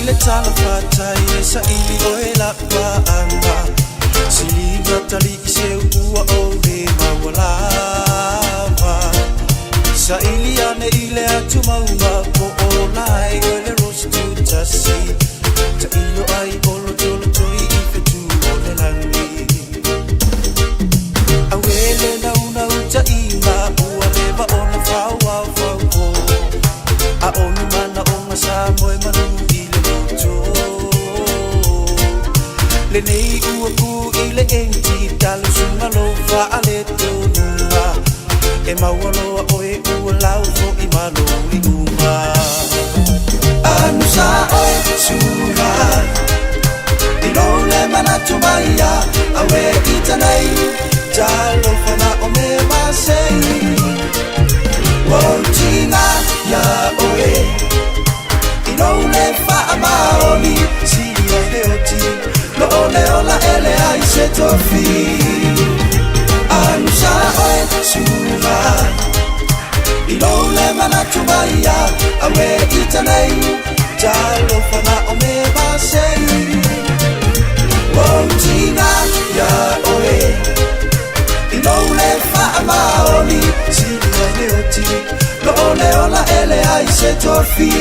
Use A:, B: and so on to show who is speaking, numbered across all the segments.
A: le talafatai e saili oe la'u paaga Siliga talii seu ua ou le maualava Saili ane i le atumauga po o lae oe le rose tutasi Tailo ai o lotolotoi i fetu o le lagi Auele naunautaiga ua leva ona faoaofaufo A o ni manaoga sa moe manu i le loto Lenei ua ku i le enti talusuga lou faaletonuga E maua loa oe ua lau fo'i ma lou iuga Anusa oe suva I lou le manatu maia awe itanei Talofa na o me masei Ua utiga ia oe I lou le faamaoni Sili ai le oti Lo o le ola e leai se tofi Anusa oe suva I lou le manatu maia awe itanei Talofa na o me masei Ua utiga ia oe I lou le faamaoni Sili ai le oti Lo o le ola e leai se tofi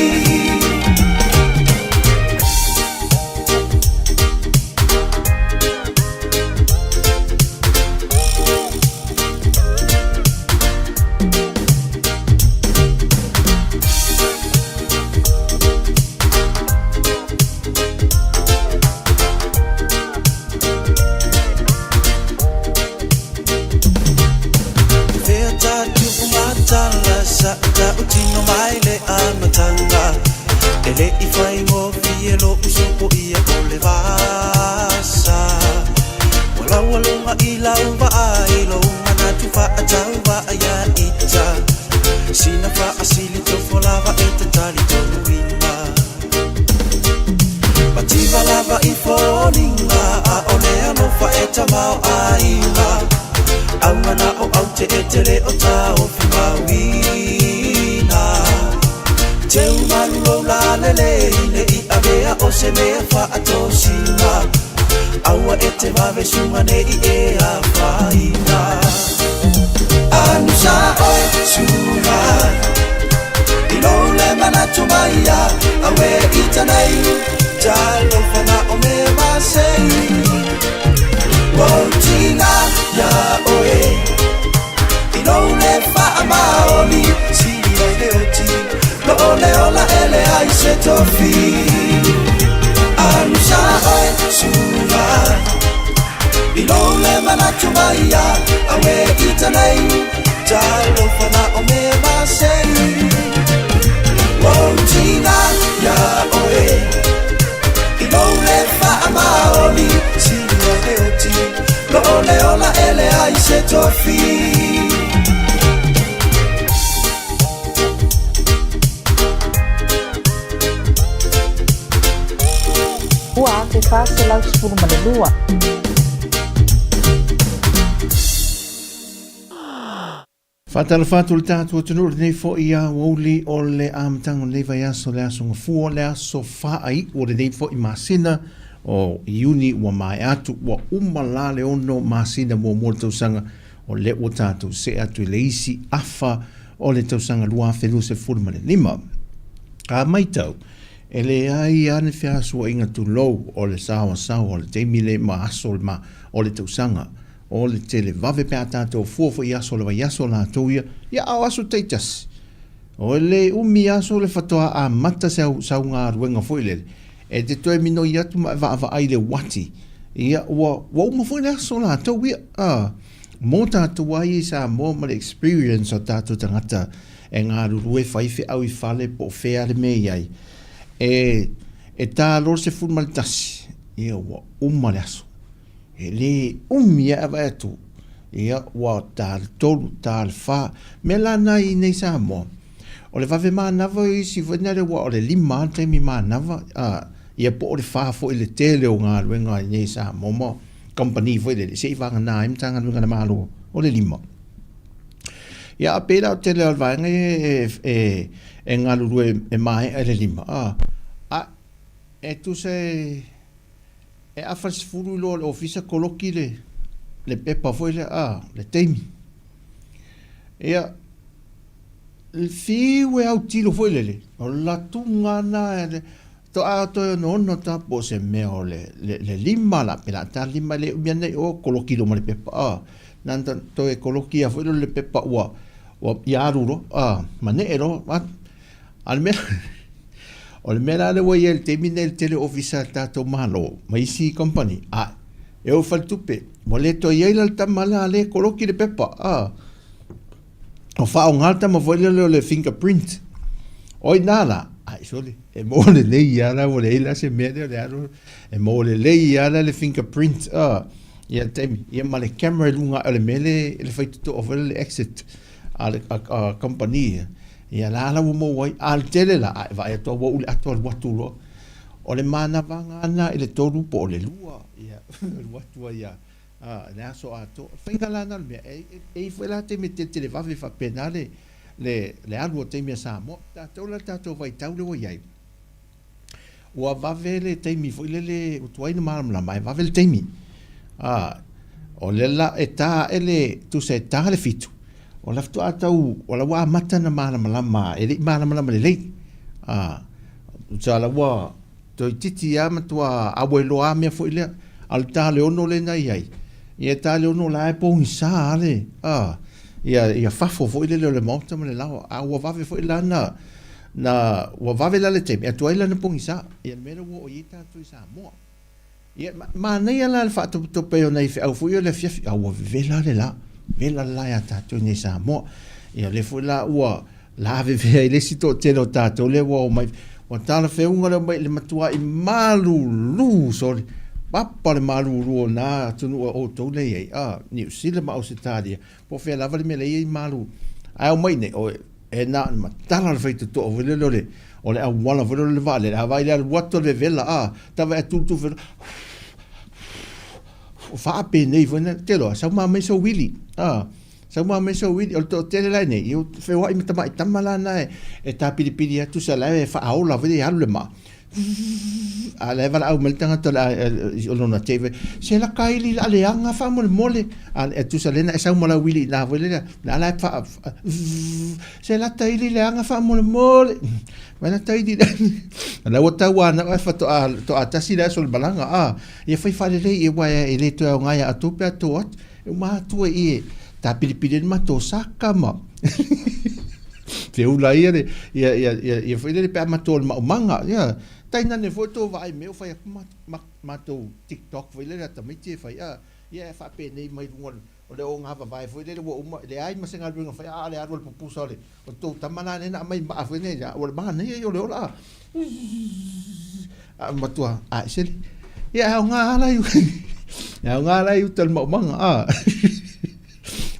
A: Fea tatou matala sa tautino mai le amataga E le i faigofie lou sopoia o le vasa Ua laualuga i lau vaai lou manatu faatauvaa ia ita Sina faasili tofo lava e te talitonuina Mativa lava i foliga ʻaʻole alofa e tamaoaiga Augana o au te e te le o taofi mauina Teu malu lou lalelei ne i avea o se mea faatosina Aua e te vave suga ne i e afaina Anusa oe suva I lou le manatu maia awe itanei Talofa na o me masei Ua utiga ia oe I lou le faamaoni Sili ai le oti Lo o le ola e leai se tofi Anusa oe suva I lou le manatu maia awe itanei Talofa na o me masei Ua utiga ia oe I lou le faamaoni Sili ai le oti Lo o le ola e leai se tofi
B: 2412.
C: Faatalofa atu i le tatou atunuu i lenei foi aoauli o le amataga o lenei vaiaso, le aso Gafua, le aso faaiu o lenei foi masina o Iuni ua maea atu, ua uma la le ono masina muamua o le tausaga, o lea ua tatou see atu i le isi afa o le tausaga 2025. A matau, E leai lava ni feasuaiga tulou o le saoasaoa o le taimi lenei ma aso ma o le tausaga o le tele vave pe a tatou fua foi i aso o le vaiaso latou ia, ia a o aso taitasi. O le umi aso le faatoa amata se au sau galuega foi lele, e te toe minoi atu ma e vaavaai i le uati, ia ua ua uma foi le aso latou ia, a. Mō tātou ai i Samoa ma le experience o tātou tagata e galulue fai feau i fale po o fea le mea i ai, e, e tā loa le 11, ia ua uma le aso. E le umi ae vaai atu, ia ua ta le 3, ta le 4. Mea la na i nei Samoa, o le vave manava o isi foi na le ua o le 5 lava le taimi manava, a, ia po o le 4 foi le tele o galuega i nei Samoa ma kamupani foi lele, se i vagana ai Matagaluega a le Malo o le 5. Ia, a pei la o le tele o le vaega ia e galulue e maea i le 5, a, a E tusa e e afa le 10 i loa o le ofisa koloki le le pepa foi lea a le taimi. Ia le fiu e autilo foi lele, o le latuga na e toa toe onoono ta po o se mea o le le le lima la pe la ta lima le umia nei o koloki lo ma le pepa a. Na toe koloki a foi le pepa ua ua ia alu loa a manee loa A o le mea, o le mea la lea ua i ai i le taimi lenei i le tele o ofisa a le tatou Malo ma isi kamupani, a e o i faletupe, ua le toe i ai la le tama la lea e koloki le pepa, a. O faaaoga le tama foi lele o le fingerprint. O i ina la, ai sole, e maua lelei lava la, ua leai la se mea lea o le alu, e maua lelei lava la le fingerprint, a, ia le taimi, ia ma le camera i luga ae o le mea lea le faitotoa foi lea le exit a le kamupani ia. Ia la la ua maua ai, a o le tele la, a e vaai atu lava ua ou le ato alu atu loa. O le manavaga lena i le tolu po o le lua, ia, alu atu ai lava, a, i le aso atoa. O le faiga la lena o le mea, e i ai foi la taimi e televave faapena le, le, le alu o taimi a Samoa. Tatou la i le tatou vaitau lea ua i ai, Ua vave le taimi foi lele ua tuai ona malamalama ae vave le taimi. A, o lea la e ta ae le, tusa e ta le 7, o la faatoa tau, o la ua amata ona malamalama, e le i malamalama lelei. A, tusa la ua toeitiiti lava matua auailoa lava mea foi lea. A o le ta o le 6 lea na i ai, ia e ta le 6 la e pogisa lava le, a, ia, ia fafo foi lele o le maota ma le laoa. A ua vave foi la na, Na, ua vave la le taimi, e atu ai lana pogisa, ia le mea lea ua oo i ai tatou i Samoa. Ia, manaia la le faatopetope ai o nai feau foi ia o le afiafi, a ua vevela le la, vevela le la ia tatou i nei Samoa. Ia, o lea foi la ua lavevea ai le isi toatele o tatou lea ua omai, ua talafeuga le omai i le matuai malulu, sole, papa le malulu o na atunuu a outou lea i ai, a, Niu Sila ma Ausetalia, po o fea lava le mea lea e i ai malu. Ae omai i nei, oi, E na o le matala o le faitotoa foi lele o le, o le auala foi lele o le vaalele, a vaai i le alu atu o le vevela, a, tava e tulutu felo, faapenei foi na, te iloa, sau ma aumai sou uili, a, sau ma aumai sou uili, o le toatele la i inei, ia feoai ma tamai tama la na e, e tapilipili atu sa la e faaola foi lele e alu le maa, a o la e valaau mai le tagata o lona tei se laka ili la leaga faamolemole a e tusa lena e sau ma lau ili ina foi lea na la fa se lata ili leaga faamolemole mai lata ili la ua tau ana e faatoa toa tasi le aso o le malaga a ia fai faalelei e ua e le toe aoga ia outou pe a to atu e uma atu ai e tapilipili ai le matou saka ma Feula ia le, ia, ia, ia, ia foi lele pe a matou o le maumaga, ia, tainane foi tou vaai mea o fai atu ma, ma, matou TikTok foi lele a tamaiti e fai, a, ia e faapenei mai luga o le ogavavae foi lele ua uma, leai ma se galuega fai, a o le alu a le pupusa o le, o le tou tama la lea na aumai maa foi nei, a ua le manaia ia o le ola, a, a matua, a e sele, ia e aoga la i, e aoga la i uta o le maumaga, a.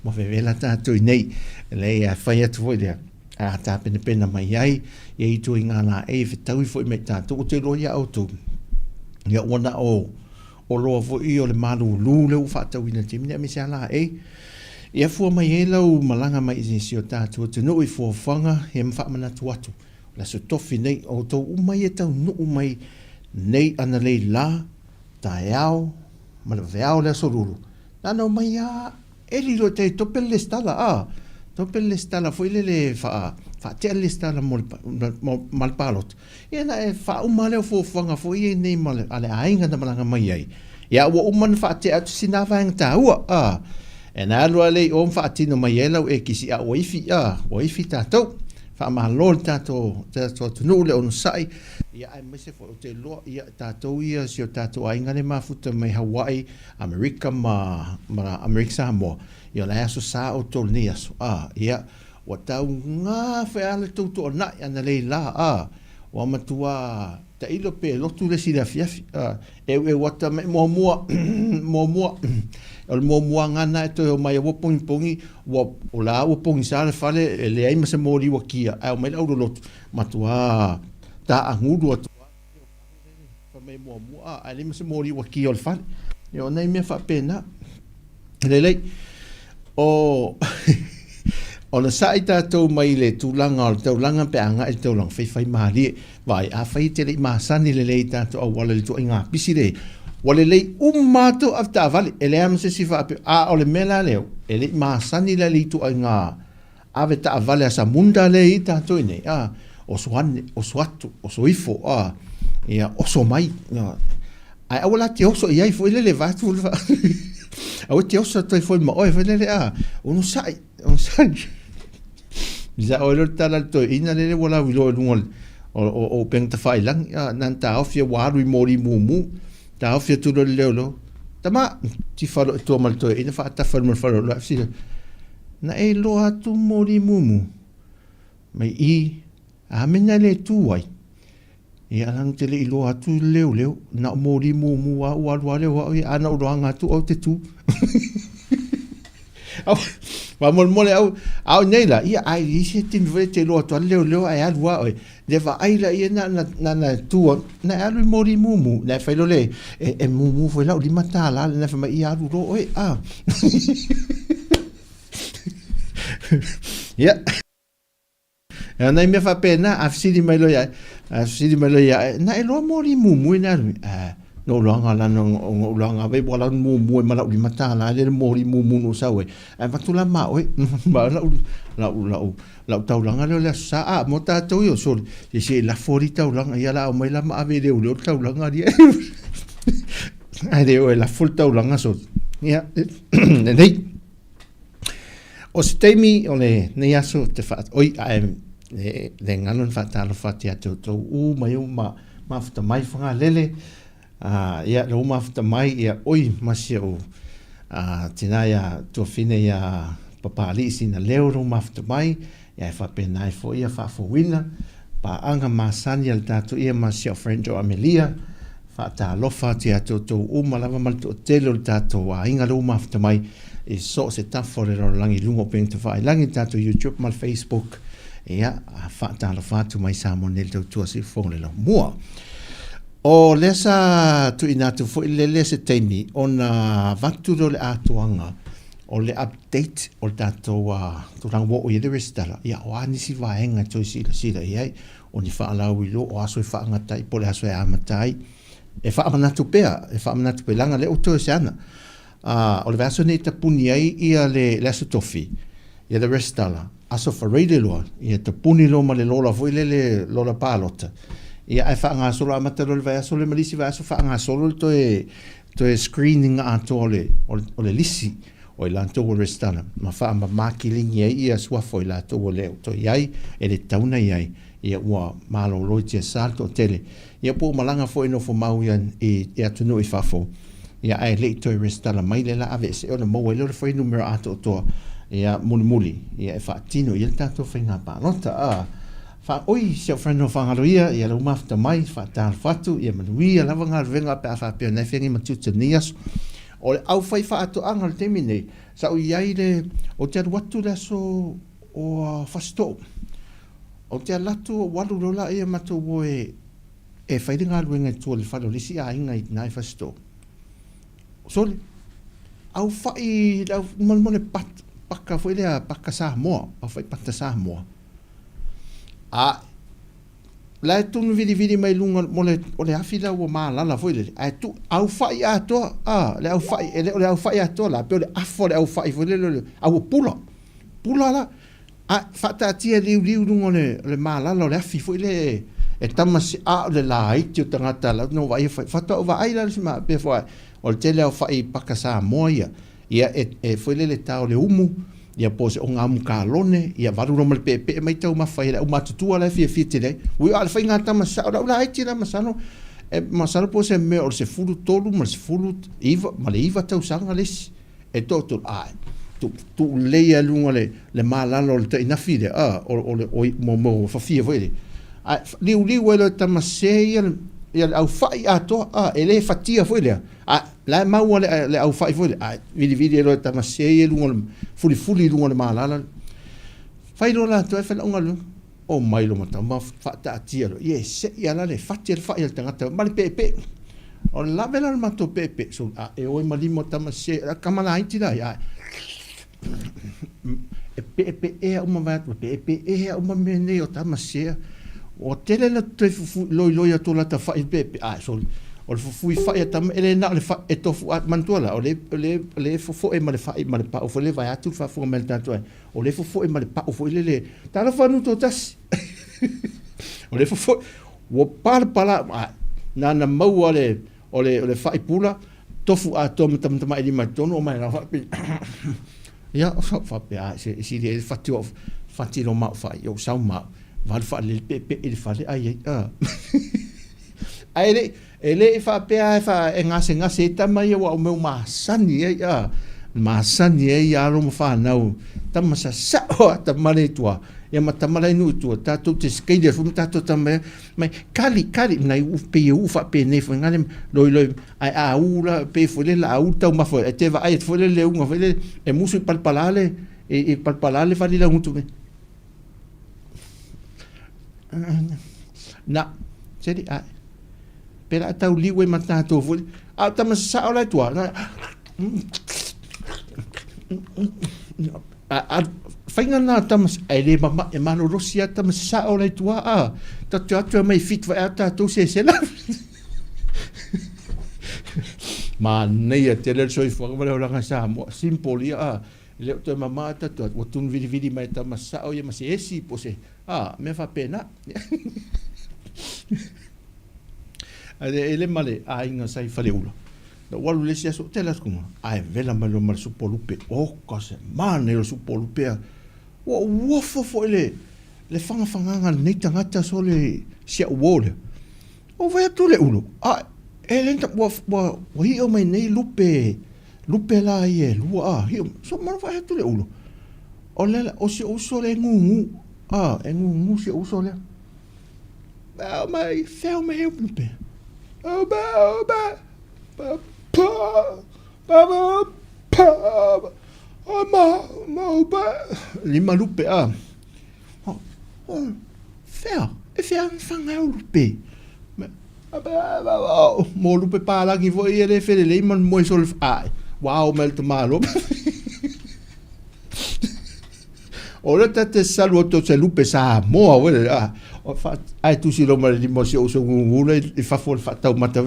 C: Ua vevela tatou i nei, lei a fai atu foi lea, a tapenapena mai ai, ia i ituaiga laei e fetaui foi ma i tatou, ou te iloa ia outou, ia ua na o oloa foi o le malulu lea ua faatauina i le taimi nei, aemaise lava laei. Ia fua mai ai lau malaga mai i si o tatou atunuu i fuafuaga ia ma faamanatu atu, o le aso tofi nei, o outou uma ia e taunuu mai nei analei la, taeao ma le vaveao le aso lulu, Na ona omai lava eli loa tai tope le lesitala a tope le lesitala foi lele faa faatea le lesitala mo le ma le palota ia na e faauma lea o fuafuaga foi ia nei ma le a le aiga na malaga mai ai ia ua uma ona faatea atu sina vaega taua a e na alu lava lea i o ma faatino mai ai lau ekisi a ua ifi a ua ifi tatou faamalo le tatou tatou atunuu le onosai ia aemaise foi ou te iloa ia tatou ia si o tatou aiga le mafuta mai Hawaii Amerika ma, ma Amerika Samoa, ia o la e aso sa outou lenei aso, a, ia, ua tau gafe a le tou toanai analei la, a, ua matua tailo pe lotu le isi i le afiafi, a, eueu ata mai muamua, muamua, o le muamuaga lena e toe omai ai ua pongipongi, ua, o la ua pogisa le fale, e leai ma se moli ua kia, ae omai le aulolotu, matua taagulu atu. Fai mai muamua, ae leai ma se moli ua kia o le fale. Ia, o nai mea faapena. Lelei. O, Ona saʻi tatou mai le tulaga o le taulaga pe a agai i le taulaga faifai malie. Vaai, afai e te le i masani lelei i tatou auala i le ituaiga pisi lea, ua lelei uma lava tou avetaavale, e leai lava ma se isi faapea. A o le mea la lea, e le i masani la i le ituaiga avetaavale a Samunda lea e i ai tatou i inei, a, oso ane, oso atu, oso ifo, a, ia, oso mai. Ae aua la te oso i ai foi lele vaeatu le aua e te oso atu ai foi ma oe foi lele, a, onosai, onosai. Sa oe loa le tala a le toeaina lele ua lauiloa i luga o o upega tafailagi, a, na ona taofi ua alu i moli mumu, taofi atu loa le leoleo, tama, tifa loa i tua ma le toeaina faatafa i luma o le fale o le fesili, na e iloa atu moli mumu? Mai i, a mea na le tu ai? Ia leaga ou te le i iloa atu le leoleo, na o moli mumu lava ua alu lava lea o au ia, a na ou iloaga atu au te tu. Faamolemole au, a o nei la, ia ai i se taimi foi e te iloa atu lava le leoleo ae alu lava oe. Le vaai laia na na na na tu na e alu i moli mumu, na e fai loa le e, e mumu foi lau $5 lena fai mai ia alu loa oe. Ah. Ia. E ana i mea faapena, a fesili mai loa ia, a fesili mai loa ia, na e loa moli mumu i na alu, a, no loanga la no no loanga ve wala mumu e ma lau $5 le moli mumu no sau e. Ae avatu la ma oe, ma lau lau lau lau taulaga lea o le aso sa, a mo tatou ia sole, se se lafo li taulaga, ia la aumai la ma ave i leoleo le taulaga lia. Ae le o e lafo le taulaga sole. Ia, lenei. O se taimi o lenei aso te wha, oi, ae le, le ngano na whaatalofa atu ia te outou u mai u ma mafuta mai Whangalele, a, ia, le u mafuta mai, ia, oi, ma si au, a, tina ia tuafine ia Papali'i sina leo le u mafuta mai, ia e faapena ai foi ia faafouina paaga masani a le tatou ia ma si au friend o Amelia, Faatalofa atu ia te outou uma lava ma le toatele o le tatou aiga lea ua mafuta mai i so o se tafa o le lalolagi i luga o upega tafailagi, le tatou YouTube ma le Facebook. Ia, faatalofa atu mai Samoa nei le tautua siufofoga o le laumua. O lea sa tuuina atu foi lele se taimi ona avatu lea o le atoaga o le update o le tatou tulaga ua oo i ai le resitala, ia o a nisi vaega e toe silasila i ai. O ni faalauiloa, o aso e faagata ai, po o le aso e amata ai. E faamanatu pea, e faamanatu pea, leaga lea ua toe se ana. A, o le vaiaso nei e tapuni ai ia le, le aso tofi, ia le resitala, aso Faraile loa, ia tapuni loa ma le lola foi lele, lola palota. Ia ae faagasolo amata loa le vaiaso lea ma le isi vaiaso faagasolo le toe, toe screening atoa o le, o le, o le lisi o i latou ua resitala ma faamamakiligi ai ia suafa o i latou ua le o toe i ai, e le tatau ona i ai, ia ua malolo i tiasa le toatele. Ia po ua malaga foi e nofo mau ia i, i atunuu i fafo, ia ae le i toe resitala mai lea la aveese ona maua ai lea o le fuainumera atoatoa, ia mulimuli, ia e faatino i ai le tatou faiga palota. A, Faa, oi, si au friend o Fagalo ia, ia lau mafuta mai, faatalofa atu, ia manuia lava galuega pe a faapea o na e feagai ma tiute o lenei aso. O le aufai faatoaga o le taimi nei, sa ou i ai le, ou te alu atu i le aso o Fasitoo. Ou te alu atu ou alu loa laia matou o e, e fai le galuega i tua i le fale o le isi aiga i ina i Fasitoo. Sole, aufai, le au, mo le pat, paka foi lea, paka Samoa, aufai pata Samoa. A, la e tunu vilivili mai luga mo le, o le afi la ua malala foi lele, ae tu, aufai atoa, a, le aufai, e le o le aufai atoa la, pei o le afa o le aufai foi lele, o le, a ua pula, pula la, a, faataatia liuliu i luga o le, o le malala o le afi foi lele, e tama se, a o le laiti o tagata la, na ou vaai e fai, faatoa ou vaai la le si ma, pe foi, o le tele o fai paka Samoa ia, ia e, e foi lele tao le umu, ia po o se ogaumu kalone, ia valu loa ma le peepee mai taumafa ai le aumatutua la e fiafia tele ai. Ui a o le faiga tama sao lau laiti la masalo, e masalo po o se mea o le 13 ma le 19 ma le 9 tausaga le isi e toatolu, a tu, tuulei lava i luga o le, le malala o le tainafi lea, a, o, o le, o, mo, mo fafia foi lea. Ae liuliu ai loa e tama sese ia le, ia le aufai atoa, a, e le fatia foi lea. A, la e maua le, le aufai foi lea, ae vilivili ai loa e tama sese ia i luga o le, fulifuli i luga o le malala. Fai loa latou, ae fai lau galuega. Omai loa ma tama faataatia loa, ia e sei lava la le fati a le fai a le tagata ma le peepee. O le lave la o le matou peepee, so, a e o ai ma lima o tama sese, a tama laiti la ia, ae E peepeea uma vaeatu, e peepeea uma mea nei o tama sea. Ua tele la toe fufui, loiloi atu o lata fa'i peepe, ae sole. O le fufui fa'i a tama, e le na o le fa'i e tofu a, manatua la, o le, o le, o le fofo'e ma le fa'i ma le pa'u foi lele vaeatu le faafofoga mai a le tatou aiga, o le fofo'e ma le pa'u foi lele, talofa nuu toatasi. O le fofo'e, ua palapala, ae, na na maua le, o le, o le fa'i pula, tofu atoa ma tamatamailima i totonu, omai la faapea. Ia, faapea, a, se sili ai le fati o fati lo mau fai, o sau mau, valu faalele peepee i le fale ai ai. A. Ae le, e le i faapea e, fa, e gasegase ai tama ia ua o mea masani ai, a. Masani ai ia alo ma whanau. Tama sa sao a tama le tua. Ia ma tama lai nuu i tua. Tātou te skeile fu ma tātou tama ia. Mai, kali, kali, nai u pe u faapenei foi ngale loiloi Ae a u la, pei foi lele a u taumafa e te vaai atu foi lele le uga foi lele e musu i palapala le i palapala le vali laugutu me. Na, seli ae. Pe la tau liu e ma tātou foi. A o tama sasao la i tua. Na, a, a, whainga nā tama, e le mama, e malolosi a tama sasao la i tua, a, tatu atu e mai fit wa e a tātou se sela. Manaia tele le soifuaga ma le olaga Samoa. Simple ia a. E le o toe mamā tatu atu, ua tunu vilivili mai tama sao ia ma se esi po se, a, mea faapena. Ae e le ma le aiga sa i Faleula. Na ou alu i le isi aso, tele atu kuga, ae vela mai loa ma le supo lupe. Oka se manaia o le supo lupe a. Ua uafa foi le, le fagafagaga a lenei tagata sole si au uo lea. Ua fai atu le ulu, a e le ua, ua, ua hiʻo mai nei lupe, lupe la ia e lua, a, hiʻo, so mana fai atu le ulu. O le, o si ou uso lea e gūgū, a, e gūgū si ou uso lea. Feo mai, feo mai e lupe. O ba, o ba, ba, pa, ba, ba, pa, ba, o ma, ma, o ba. Lima lupe, a. O, fea, e fea ang whanga o lupe. Mo lupe pālagi foi e le felelei man moe sole, ai, wao mai le tamalo. O le tate salu o to se lupe Samoa, wele, a, o fa, ai tusi lo ma le lima o si o so ngungula i fafo le whaatau mata,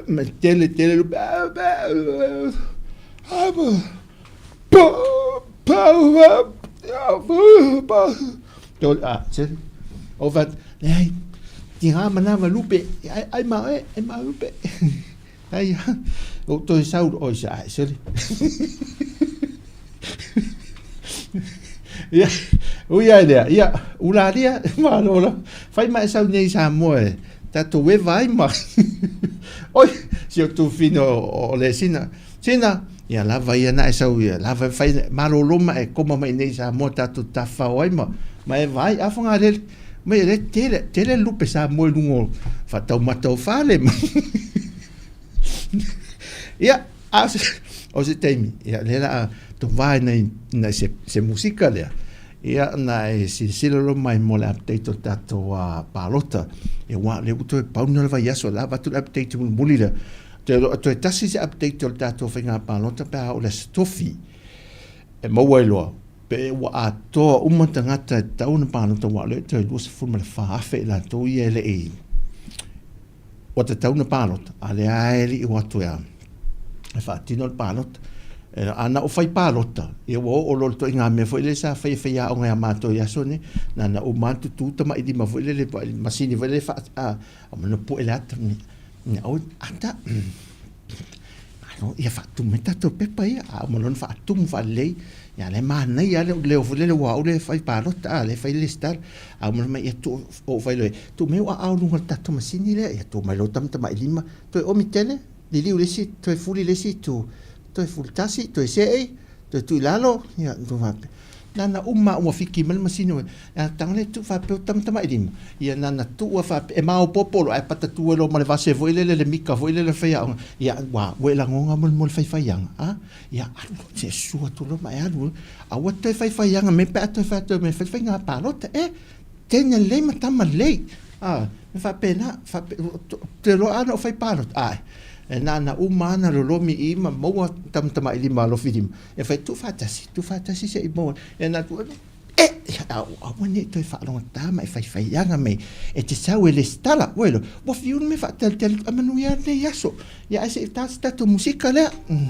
C: me tele tele lupe, O fat, leai, tiga manava lupe, ai, ai ma e, ai ma lupe. Ai, o toe sau, oi sa, ai, sele. Ia, ui ai lea, ia, ulalia, malo la, fai mai sau nei Samoa e, tatou e vai ma. Oi, si o tufino o le sina, Sina, ia lava ia na e sau ia, lava e fai, malolo ma e koma mai nei Samoa tatou tafao ai ma, ma e vai a Fagalele. Mai e le tele, tele lupe Samoa i luga o faataumata o fale ma. Ia, a o se, o se taimi, ia lea la a to vae nei, nei se, se musika lea. Ia, na e silasila loa mai mo le update o le tatou palota. Ia, ua lea ua toe pau na le vaiaso, la avatu le update mulimuli lea. Toe tasi se update o le tatou faiga palota pe a o le Aso Tofi e maua ai loa pe ua atoa uma tagata e tatau ona palota aua o lea e toe 24,000 i latou ia e le i ua tatau ona palota a o lea lava e le i o atu e faatino le palota. A na ou fai palota, ia ua oo loa i le ituaiga mea foi lele sa fai e faiaoga ia matou i aso nei, na ona uma lava tutu tamailima foi lele, masini foi lele faa, a mana pue le ata. Ina oi, ata, malo, ia faatumu mai tatou pepa ia, a uma loa ona faatumu faalelei, ia lea e manaia lava le leo foi lele aua o au lea e fai palota, a, lea e fai le resitala. A uma loa mai, ia tuu, ou fai loa, tuu mai ou aao i luga o le tatou masini lea, ia tuu mai loa tamatamailima, toe omi tele, liliu i le isi, toe fuli i le isi itu, toe fuli tasi, toe see, toe tuu i lalo, ia, tuu faapea. Nana uma ua fiki mai le masini ua a tanga le tuu faapea o tamatamailima ia nana tuu a faapea e maopoopo loa ae patatu ai loa ma le vase foi lele le mika foi lele faiaoga ia ua ua e lagoga molemole faifaiaga a ia alu loa se sua atu loa ma e alu aua toe faifaiaga me pe a toe fai atu me fai faiga palota e teine lelei ma tama lelei a me faapena faapea te loa a na ou fai palota ae. E nānā uma ana lolomi i ma maua tamatamailima alofilima e fai tuufaatasi, tuufaatasi seʻi maua. E na tu e aua ne i toe faalogotā ma e faifaiaga mai e te sau e lesitala. Ua iloa, ua fiu le mea faatalitali atu ae manuia lenei aso. Ia ae se i tā se tatou musika lea. Mm.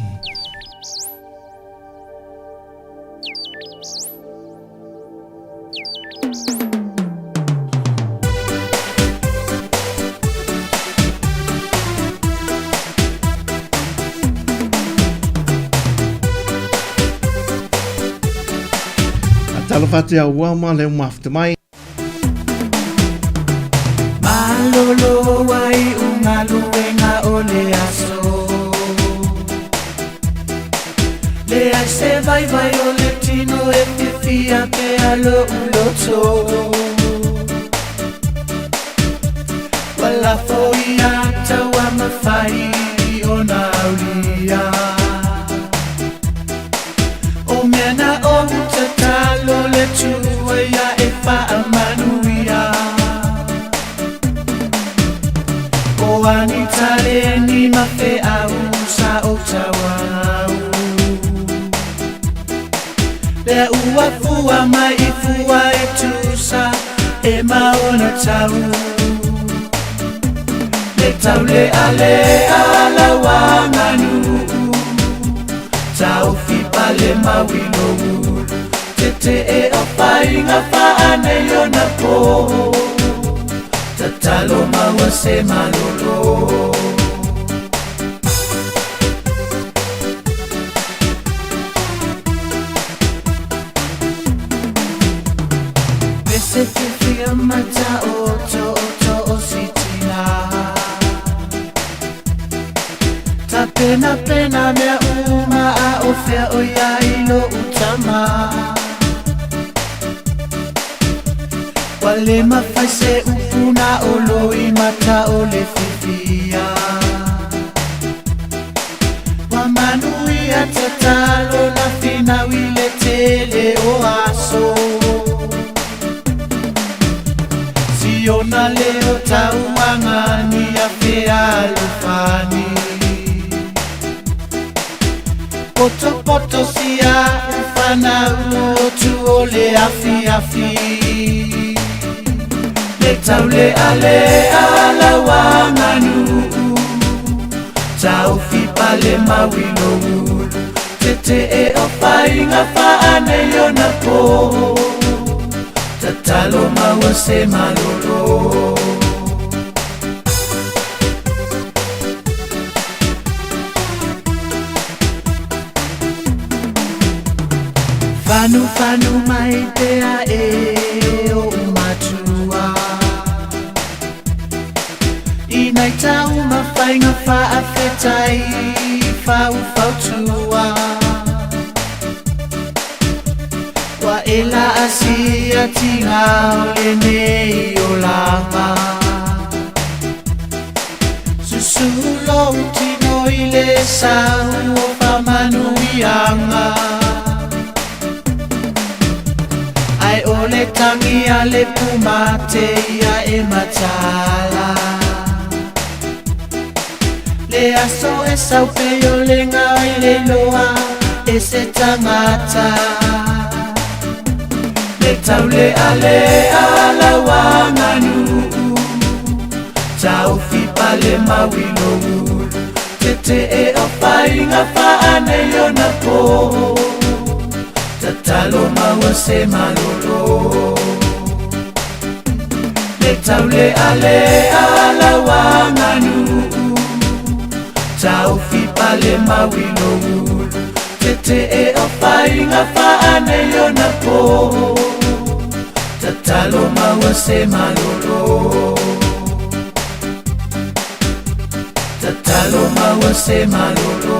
C: Talofa atu ia ua ma le mafuta mai.
A: Malolo ai ugaluega o le aso Leai se vaivai o le tino e fiafia pea lo'u loto Ua lafo ia tauamafai i ona aulia O mea na ou tatalo le Atua ia e faamanuia O a ni taleni ma feau sa ou tauau Lea ua fua mai i fua e tusa e ma ona tau Le taulealea lau aganuu Taofi pale mau i lou ulu Tetee o faiga faaneionapo Tatalo maua se malolo. Me se fiafia mata o tootoo o si tina Tapenapena mea uma a o fea o ia i lo'u tama Ua le mafai se upu na o loi mata o le fiafia Ua manuia tatalo na finau i le tele o aso Siona leo tauaga ni afe alofani Potopoto si a'u fanau o tu o le afiafi Le taulealea lau aganuu Taofi pale mau i lou ulu Tetee o faiga faaneionapo Tatalo maua se malolo. Fanufanu mai pea e oʻu matua I nai taumafaiga faafetai faufautua Ua e laasia tiga o lenei olaga Susu lou tino i le sau o faamanuiaga Ae o le tangi a le pumate ia e mataala Le aso e sau pei o le ngao i le iloa e se tangata Le taulealea lau aganuu Taofi pale mau i lou ulu Tetee o faiga faaneionapo Tatalo maua se malolo Le taulealea lau aganuu Taofi pale mau i lou ulu Tetee o faiga faaneionapo Tatalo maua se malolo Tatalo maua se malolo.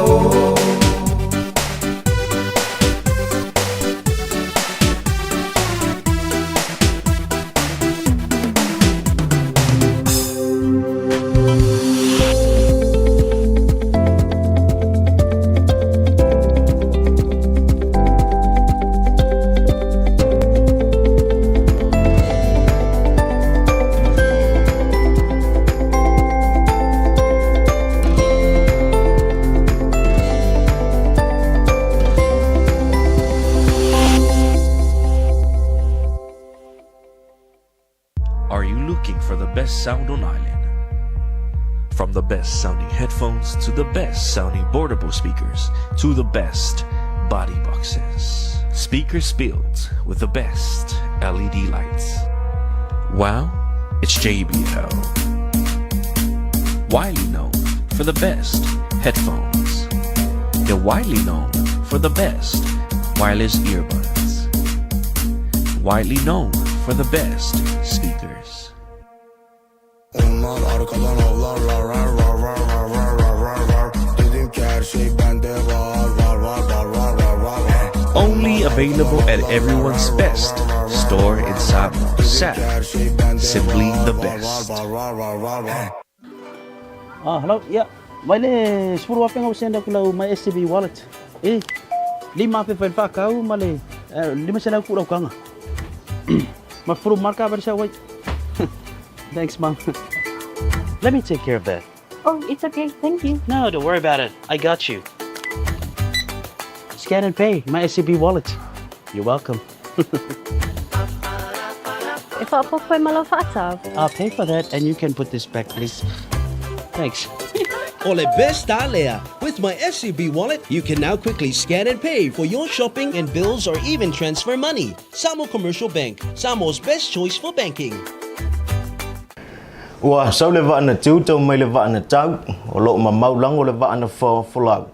B: best sound on island. From the best sounding headphones to the best sounding portable speakers to the best body boxes. Speakers built with the best LED lights. Wow, it's JBL. Widely known for the best headphones. They're widely known for the best wireless earbuds. Widely known for the best speakers.
D: Onlar arkadan avlarlar var var var var var var var var. Dedim ki her şey bende var var var var var var var var.
B: Only available at everyone's best store in Samoa. SAP. Simply the best.
D: Var var var var var.
E: Ah, hello. Yeah. Mai le 10,000 ua send aku lau my SCB wallet. Eh, 5,000 fai le faakau ma le 500 ku lau kaga. Ma furu marka ba sa wai. Thanks, mom. Let me take care of that.
F: Oh, it's okay. Thank you.
E: No, don't worry about it. I got you. Scan and pay my SCB wallet. You're welcome.
F: E faaopoopo ai ma lau faatau.
E: I'll pay for that and you can put this back, please. Thanks.
G: O le best lea. With my SCB wallet, you can now quickly scan and pay for your shopping and bills or even transfer money. Samoa Commercial Bank, Samoa's best choice for banking.
H: Ua sau le vaa na tiu tau mai le vaa na tau, o loo mamau lago le vaa na folau.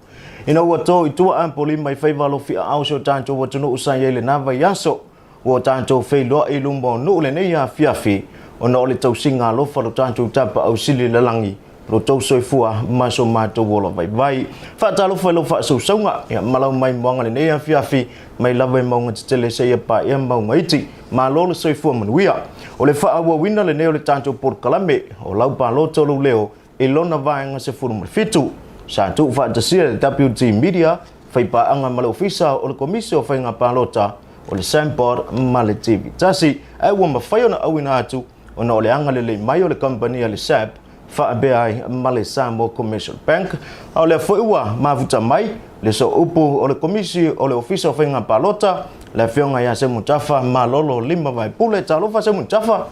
H: Ina ua to i tua apolima i faiva alofiaao o si o tatou atunuu sa i ai i lena vaiaso, ua tatou feiloai i luma o nuu lenei afiafi, ona o le tausiga alofa a lo tatou Tapaau Sili i le lagi, lo tou soifua ma so matou ola vaivai. Faatalofa i lau faasausauga, ia ma lau maimoaga lenei afiafi, mai lava i mauga tetele seia paia mauga iti. Malo le soifua manuia. O le faaauauina lenei o le tatou polokalame o lau palota o lou leo i lona vaega 17. Sa tuufaatasia e le WT Media, faipaaga ma le Ofisa o le Komisi o Faiga Palota o le Sandboard ma le TV Tasi, ae ua mafai ona auina atu ona o le agalelei mai o le kamupani a le SAB faapea ai ma le Samoa Commercial Bank, a o lea foi ua mafuta mai le sooupu o le Komisi o le Ofisa o Faiga Palota, le Afioga ia Semutafa Malolo Lima Vaepule. Talofa Semutafa!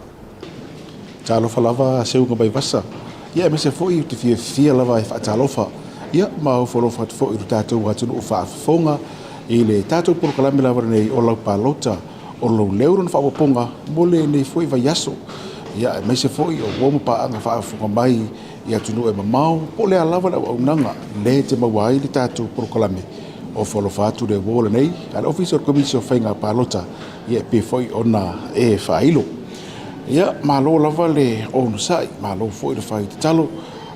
I: Talofa lava Seuga Vaivasa, ia aemaise foi ou te fiafia lava e faatalofa, ia ma ofoalofa atu foi i lo tatou atunuu faafofoga i le tatou polokalame lava lenei o lau palota o lou leo lona faaopoopoga mo lenei foi vaiaso, ia aemaise foi o uo ma paaga faafofoga mai i atunuu e mamao po o le a lava le auaunaga le te maua ai le tatou polokalame. Ofoalofa atu le uo lenei a le Ofisa o le Komisi o Faiga Palota, ia e pei foi ona e faailo. Ia, malo lava le onosai, malo foi le fai tatalo,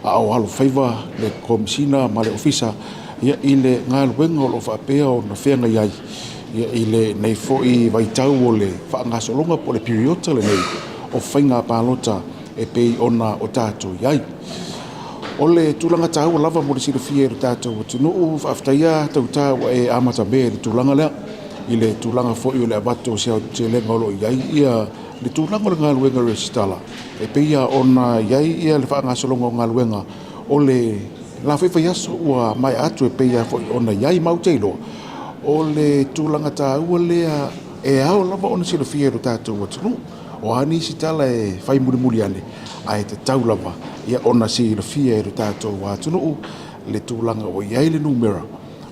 I: a o alofaiva le Komesina ma le Ofisa ia i le galuega o lo o faapea ona feagai ai ia i lenei foi vaitau o le faagasologa po o le piriota lenei o faiga palota e pei ona o tatou i ai. O le tulaga taua lava mo le silafia e lo tatou atunuu, faafetai tauta ua e amatamea i le tulaga lea, i le tulaga foi o le avatu o se aotelega o lo o i ai ia le tulaga o le galuega resitala e pei lava ona i ai ia le faagasologa o galuega o le la foi vaiaso ua maea atu e pei lava foi ona i ai. Ma ou te iloa o le tulaga taua lea e ao lava ona silafia e lo tatou atunuu. O a nisi tala e fai mulimuli ane, ae tatau lava ia ona silafia e lo tatou atunuu le tulaga ua i ai le numera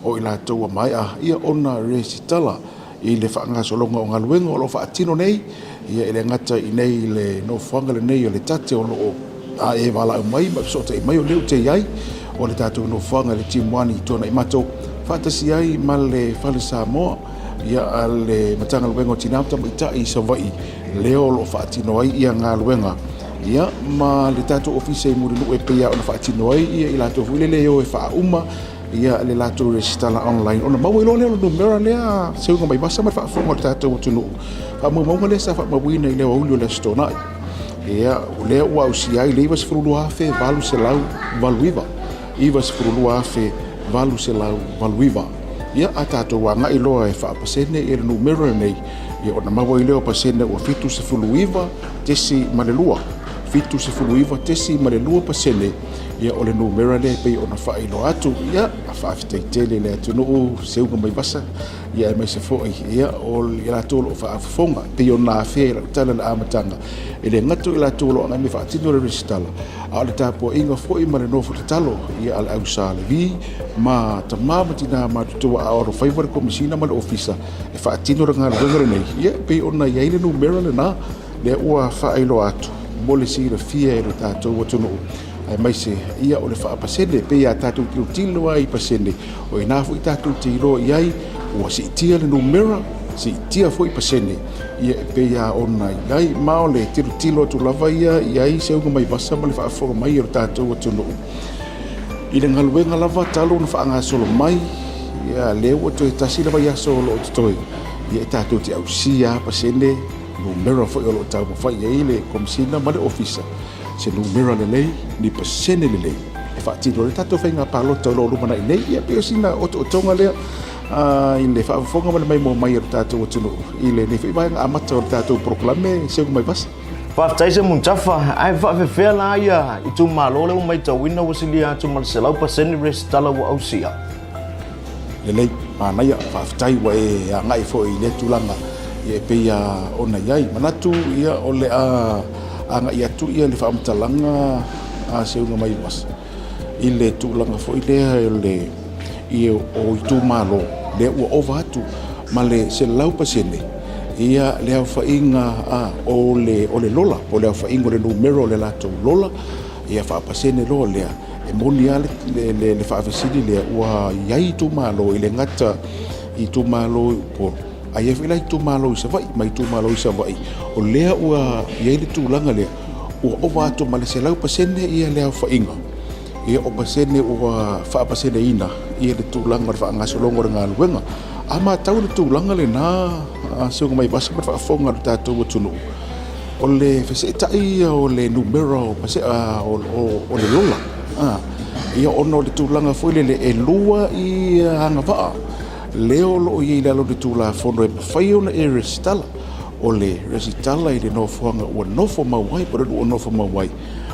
I: o i latou ua maea ia ona resitala i le faagasologa o galuega o lo o faatino nei, ia e le gata i nei i le nofoaga lenei o le tate o lo o e valaau mai ma fesootai mai o lea ou te i ai, o le tatou nofoaga i le Timuani i Tuanaimato, faatasi ai ma le Fale Samoa, ia a le Matagaluega o Tina ma Tamaitai i Savaii, lea o lo o faatino ai ia galuega, ia ma le tatou ofisa i Mulinuu e pei lava ona faatino ai ia i latou foi lele e o e faauma ia le latou resitala online ona maua ai loa lea o le numera lea seuga mai vasa ma le faafofoga o le tatou atunuu. Faamaumauga lea sa faamauina i le aoauli o le Aso Toonai. Ia, o lea ua ausia ai le 92,889. 92,889. Ia, a tatou agai loa e faapasene ia le numera lenei, ia ona maua ai lea o pasene ua 79.2. 79.2% ia o le numera lea e pei ona faailoa atu. Ia, faafetai tele i le atunuu seuga mai vasa, ia aemaise foi ia o i latou o lo o faafofoga. E pei ona afea i lau tala i le amataga, e le gata o i latou o lo o agai mai e faatino le resitala, a o le tapuaiga foi ma le nofo tatalo ia a le au Sa Levi ma tama ma tina matutua a o alofaiva le Komesina ma le Ofisa e faatino le galuega lenei, ia e pei ona i ai le numera lena lea ua faailoa atu mo le silafia e lo tatou atunuu, aemaise ia o le faapasene, pei a tatou tilotilo lava i pasene, o i ina foi tatou te iloa i ai ua siitia le numera, siitia foi pasene, ia e pei lava ona i ai. Ma o le tilotilo atu lava ia i ai seuga mai vasa ma le faafofoga mai o le tatou atunuu i le galuega lava talu ona faagasolo mai, ia lea ua toe tasi le vaiaso o lo o totoe, ia e tatou te ausia lava pasene numera foi o lo o taumafai i ai le Komesina ma le Ofisa, se numera lelei, ni pasene lelei e faatino ai le tatou faiga palota o lo o lumanai nei. Ia pei o sina otootoga lea i le faafofoga ma le maimoa mai o le tatou atunuu i lenei foi vaega amata o le tatou polokalame Seuga Mai Vasa.
H: Faafetai Semuntafa, ae faafefea la ia itumalo lea ua maitauina ua silia atu ma le 100% resitala ua ausia?
I: Lelei, manaia, faafetai ua e agai foi i lea tulaga ia e pei ona i ai. Manatu ia o le a agai atu ia le faamatalaga a Seuga Mai Vasa i le tulaga foi lea o le i o itumalo lea ua ova atu ma le 100% ia le aofaiga o le o le lola po o le aofaiga o le numera o le latou lola ia faapasene loa lea. E moni lava le, le, le faafesili lea ua i ai itumalo e le gata i itumalo i Upolu ae i ai foi la itumalo i Savaii ma itumalo i Savaii o lea ua i ai le tulaga lea ua ova atu ma le 100% ia le aofaiga ia o pasene ua faapaseneina ia le tulaga o le faagasologa o le galuega. A matau le tulaga lena Seuga mai Vasa ma le faafofoga a le tatou atunuu, o le feseetai ia o le numera o o le lola, ia ona o le tulaga foi lele e lua ia agavaa lea o lo o i ai i lalo o le Tulafono e mafai ona e resitala. O le resitala i le nofoaga ua nofo mau ai po o le nuu ua nofo mau ai,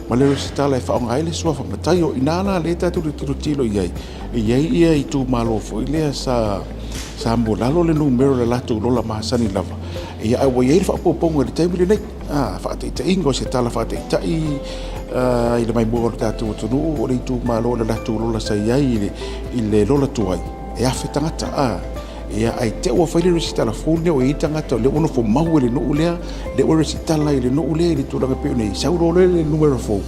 I: ma le resitala e faaaoga ai le suafa matai. O i ina la lea tatou te tilotilo i ai, e i ai ia itumalo foi lea sa sa maualalo le numera o le latou lola masani lava, ia ae ua i ai le faaopoopoga i le taimi lenei, faataitaiga o se tala faataitai i le maimoa o le tatou atunuu, o le itumalo o le latou lola sa i ai i le lola tuai, e 1000 tagata, Ia, ae te ua fai le resitala fou lea ua i ai tagata o lea ua nofo mau i le nuu lea, lea ua resitala i le nuu lea i le tulaga e pei ona i ai. Sau loa lea le numera fou,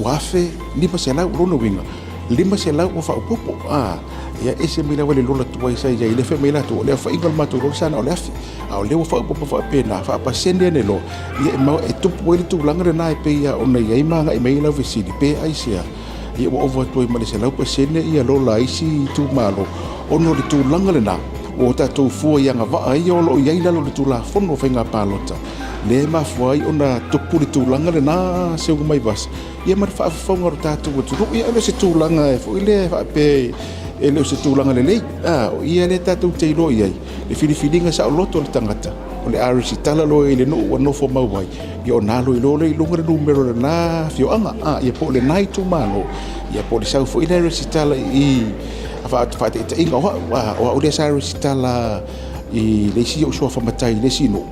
I: ua 1500, o lona uiga, 500 ua faaopoopo. A, ia ese mai lava le lola tuai sa i ai, lea fai mai latou, o le aofaiga o le matou lola sa na o le 1000, a o lea ua faaopoopo faapena, faapasene ane loa, ia e mau, e tupu ai le tulaga lena e pei lava ona i ai ma agai mai ai lau fesili, pe aisea? Ia ua ova atu ai ma le 100% ia lola a isi itumalo, ona o le tulaga lena, ua o tatou fua i agavaa ia o lo o i ai i lalo o le Tulafono o Faiga Palota, lea e mafua ai ona tupu le tulaga lena Seuga mai Vasa, ia ma le faafofoga o le tatou atunuu. Ia e le o se tulaga foi lea e faapea e le o se tulaga lelei, a o ia lea tatou te iloa i ai le filifiliga saoloto a le tagata, o le a resitala loa i le nuu ua nofo mau ai, ia ona alu ai loa lea i luga le numera o lena afioaga, a, ia po o lena itumalo, ia po o le sau foi lea resitala i faataitaiga o au, a, o au lea sa resitala i le isi ou suafa matai i le isi nuu,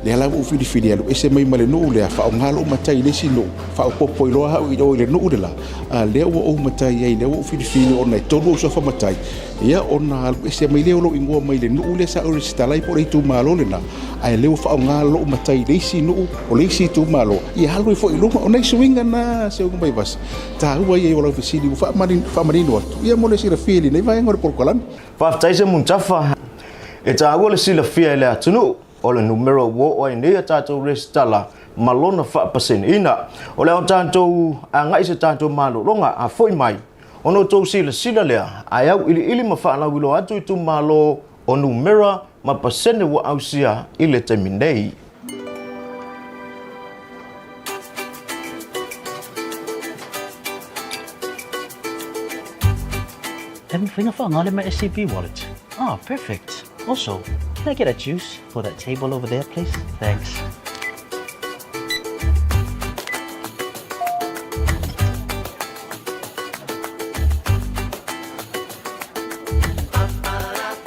I: lea la ua ou filifili e alu ese mai ma le nuu lea, faaaoga lou matai i le isi nuu, faaopoopo ai loa au i o i le nuu le la, a, lea ua ou matai ai, lea ua ou filifili ona e tolu ou suafa matai, ia ona alu ese mai lea o lou igoa mai le nuu lea sa ou resitala ai po o le itumalo lena, ae lea ua faaaoga lou matai i le isi nuu o le isi itumalo, ia alu ai foi i luga. O nai suiga na Seuga Vaivasa, taua ia o lau fesili ua faamanino atu, ia mo le silafia i lenei vaega o le polokalame.
H: Faafetai Semuntafa. E taua le silafia e le atunuu o le numera ua oo ai nei a tatou resitala ma lona faapaseneina. O le a o tatou agai i se tatou malologa a foi mai ona outou silasila lea ae auiliili ma faalauiloa atu itumalo o numera ma pasene ua ausia i le taimi nei.
E: E mafai ona faaaoga le my SCB wallet? Ah, perfect. Also, can I get a juice for that table over there, please? Thanks.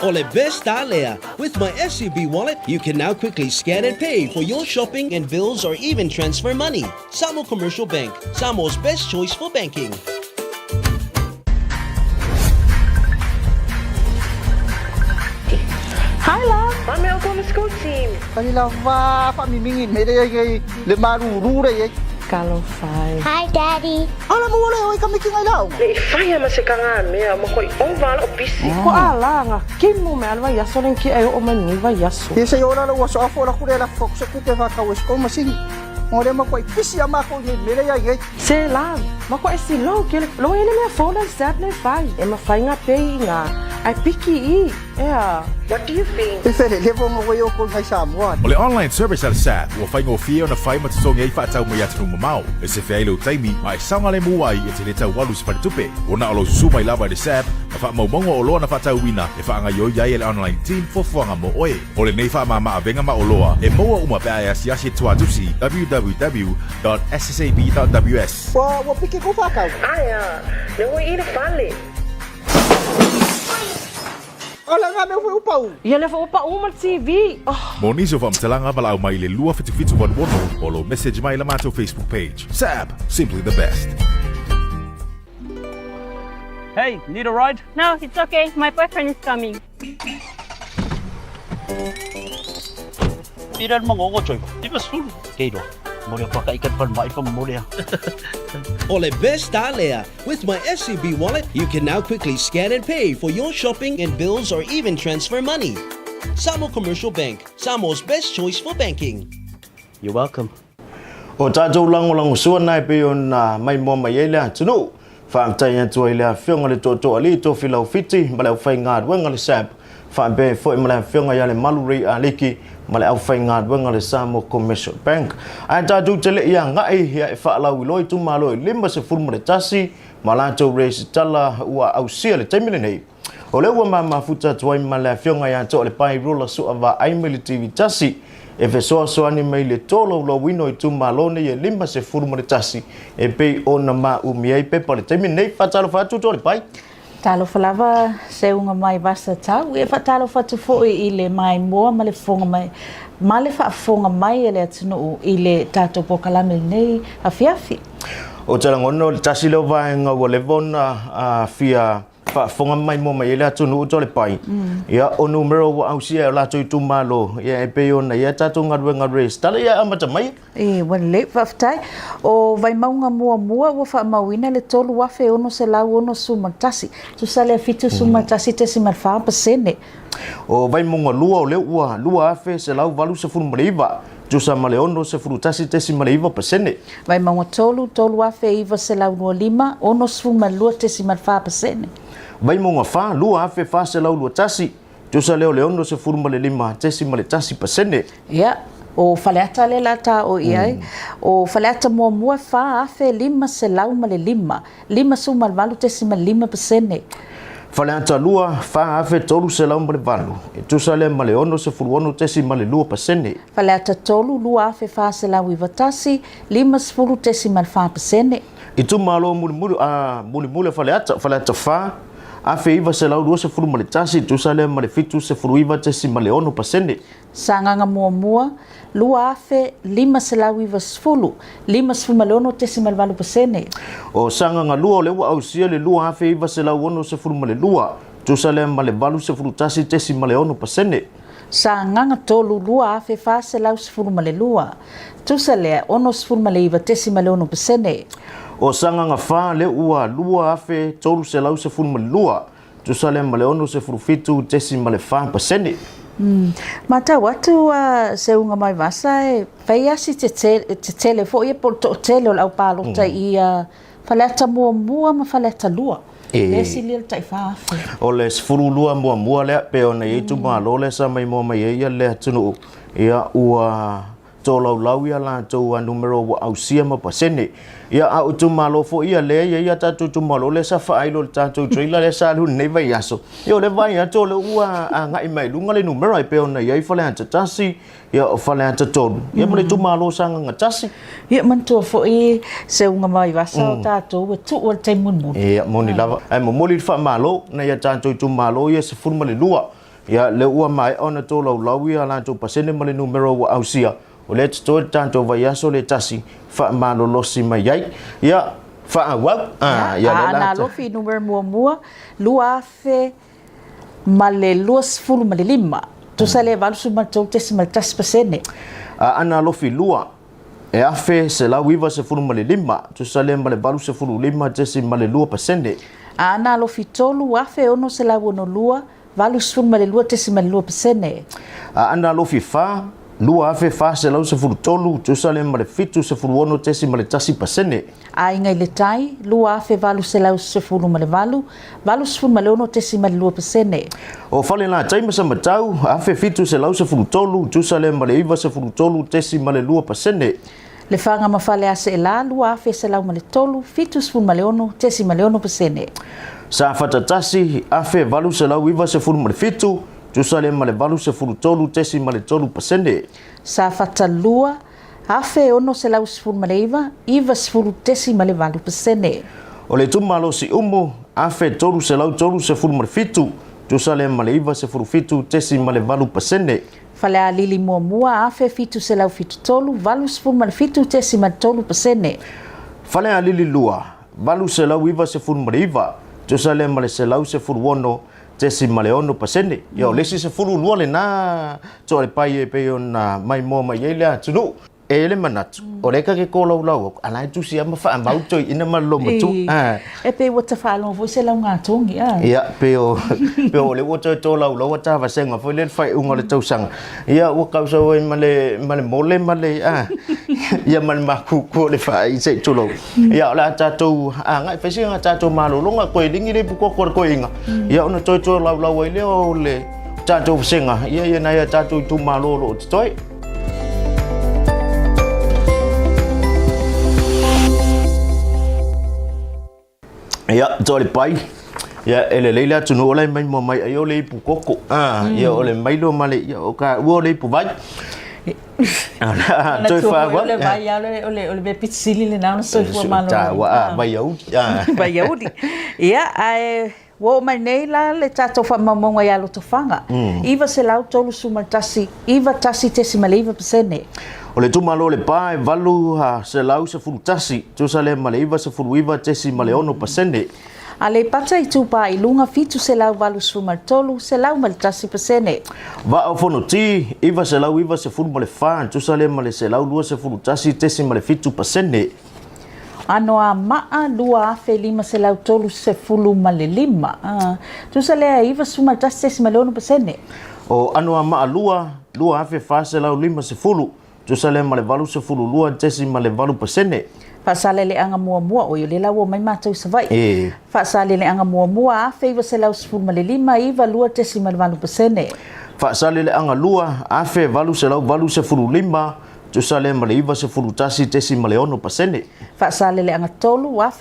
G: O le best alea, with my SCB wallet, you can now quickly scan and pay for your shopping and bills or even transfer money. Samoa Commercial Bank, Samoa's best choice for banking.
J: Hi love. Mame o kona school team.
K: Ai la va fa mi mingi me le ai le maruru le ai.
F: Talofa e.
L: Hi daddy.
K: Ala mo le oi ka miki ngai lau.
J: Le i whaia ma se kanga mea ma koi o vala o bisi. Ko a la nga kimu me alwa yaso len ki ayo o mani va yaso.
K: Ye se ora la ua so afo la kure la fok se kupe fa ka wes o masini. Mo le ma koi pisi a ma ko ni me le ai.
J: Se la ma ko e si lo ke lo ele me fo la sap le fai. E ma fai nga pe nga. Ai piki i. Ea. What do you think?
K: E fele le vonga wai o ko ngai Samoa.
I: O le online service a le SAP ua faigofie ona fai ma totogi ai faatau mai atunuu mamao, e sefe ai lou taimi ma e saogalemu ai e te le taualu i se faletupe. Ua na o lou susu mai lava i le SAP ma faamaumauga o oloa na faatauina e faagaoioi ai e le online team fuafuaga mo oe. O lenei faamama-avega ma oloa e maua uma pe a e asiasi i tuatusi www.ssab.ws.
K: Ua piki kou whakau.
J: Aea, me hoi i le fale.
K: Ola nga mea foi upau.
J: Ia lea foi ua pau ma le TV. Oh.
I: Mo nisi o faamatalaga valaau mai i le 27786 o lou message mai i la matou Facebook page. SAB, simply the best.
E: Hey, need a ride?
F: No, it's okay. My boyfriend is coming.
E: Pira le mangongo toi. Iva sefulu. Kei roa. Mole a paka i ka mai pa mole a.
G: O le best alea, with my SCB wallet, you can now quickly scan and pay for your shopping and bills or even transfer money. Samoa Commercial Bank, Samoa's best choice for banking.
E: You're welcome.
H: O tatou lagolagosua na e pei ona maimoa mai ai le atunuu. Faafetai atu ai i le Afioga i le Tootooalii Tofilau Fiti ma le aufaigaluega a le SAP, faapea ai foi ma le Afioga ia Lemalu Ray Aliki ma le aufaigaluega a le Samoa Commercial Bank. Ae tatou te le i agai ia e faalauiloa itumalo e 51 ma latou resitala ua ausia i le taimi lenei. O lea ua mamafuta atu ai ma le Afioga ia Toalepai Rula Suavaai mai le TV tasi e fesoasoani mai i le tolaulauina o itumalo nei e 51 e pei ona maumi ai pepa i le taimi lenei. Faatalofa atu Toalepai.
M: Talofa lava seuga mai vasa tau. E faatalofa atu foi i le maimoa ma le fofoga mai ma le faafofoga mai a le atunuu i le tatou polokalame lenei afiafi.
H: Ou te lagona o le tasi lea o vaega ua leva ona fia faafofoga maimoa mai ai le atunuu Toalepai. Ia, o numera ua ausia e o latou itumalo, ia e pei ona i ai a tatou galuega resitala, ia e amata mai.
M: E, ua lelei, faafetai. O Vaimauga muamua ua faamauina le 3,661, tusa lea 71.4%.
H: O Vaimauga lua o lea ua 2,189, tusa ma le 61.9%.
M: Vaimauga 3, 3,925, 62.4%.
H: Vaimauga 4, 2,421, tusa lea o le 65.1%.
M: Ia, o Faleata lea la ta o i ai. O Faleata muamua e 4,505, 58.5%.
H: Faleata 2, 4,308, e tusa lea ma le 66.2%.
M: Faleata 3, 2,491, 50.4%.
H: Itumalo mulimuli, a, mulimuli o Faleata, Faleata 4, 1921, e tusa lea ma le 79.6%.
M: Sagaga muamua, 2590, 56.8%.
H: O Sagaga lua o lea ua ausia le 2962, tusa lea ma le 81.6%.
M: Sagaga tolu, 2412, tusa lea 69.6%.
H: O Sagaga fa, lea ua 2312, Tusa lea ma le 67.4%.
M: Matau atu a Seuga Maivasa e fai a si tetele foi ia po o le toatele o le au palota i Faleata muamua ma Faleata lua. Lea e silia le tai 4,000.
H: O le 12 muamua lea pei ona i ai itumalo lea sa maimoa mai ai ia le atunuu, ia ua tolaulau ia latou a numera ua ausia ma pasene. Ia a o itumalo foi ia lea e i ai a tatou itumalo lea sa faailo i le tatou trailer lea sa alu i lenei vaiaso. Ia o le vaai atu o lea ua agai mai i luga le numera e pei ona i ai Faleata 1, ia o Faleata 3, ia ma le itumalo o Sagaga 1.
M: Ia manatua foi Seuga Vaivasa o tatou e tuu i le taimi mulimuli.
H: Ia moni lava. Ae momoli le faamalo nai a tatou itumalo ia 12. Ia, lea ua maea ona tolaulau ia latou pasene ma le numera ua ausia, o lea e totoe le tatou vaiaso le tasi faamalolosi mai ai. Ia, faaauau.
M: Ah, ia, lea la. Alofi numera muamua, 2025, tusa le 83.1%.
H: Aana Alofi 2, e 1,195, tusa lea ma le 85.2%.
M: Aana Alofi 3, 1,662, 82.2%.
H: Aana Alofi 4, 2,413, tusa lea ma le 76.1%.
M: Aiga i le Tai, 2,818, 86.2%.
H: O Falelatai ma Samatau, 1,713, tusa lea ma le 93.2%.
M: Lefaga ma Faleaseela, 2,103, 76.6%.
H: Safata 1, 1,897, tusa lea ma le 83.3%.
M: Safata 2, 1,619, 90.8%.
H: O le itumalo Siumu, 1,337, tusa lea ma le 97.8%.
M: Falealili Muamua, 1,773, 87.3%.
H: Falealili 2, 899, tusa lea ma le 116 .6%. Ia, o le isi 12 lena toalepai e pei ona maimoa mai ai le atunuu. E i ai le manatu, o lea ta te kolaulau atu, a la e tusi lava ma faamau toeaina ma le lomatua.
M: E pei ua ta faalogo foi se laugatogi, a?
H: Ia, pei o, pei o lea ua toe tolaulau a ta vasega foi lea i le faaiuga o le tausaga. Ia, ua kausau ai ma le, ma le mole ma le, a, ia ma le makuku o le faai se i tulou. Ia, o le a tatou agai fai sina tatou malologa, koe ligi le ipu koko a le toeaina. Ia, ona toe tolaulau ai lea o le tatou vasega, ia, ia nai a tatou itumalo o lo o totoe. Ia, toalepai, ia, e lelei le atunuu o la e maimoa mai ai o le ipu koko. Ah, ia, o le mailo ma le, ia, o ka ua o le ipu vai.
M: Toe whāua. O le vai a o le o le mea pito sili lena ona soifua maloloina.
H: Tāua, ah, vaiauli.
M: Ah. Vaiauli. Ia, ae ua oo mai nei la le tatou faamaumauga ia Lotofaga, 931, 91.9%.
H: O le itumalo o Lepa e 811, tusa lea ma le 99.6%.
M: Aleipata Itupa i Luga 783, 101%.
H: Vaa o Fonoti 994, tusa lea ma le 121.7%.
M: Anoamaa 2535, tusa lea e 91.6%.
H: O Anoamaa 2, 2450, tusa lea ma le 82.8%.
M: Faasaleleaga muamua, oi o lea la ua omai matou i Savaii.
H: E.
M: Faasaleleaga muamua, 1915, 92.8%.
H: Faasaleleaga 2, 1885, tusa lea ma le 91.6%.
M: Faasaleleaga 3,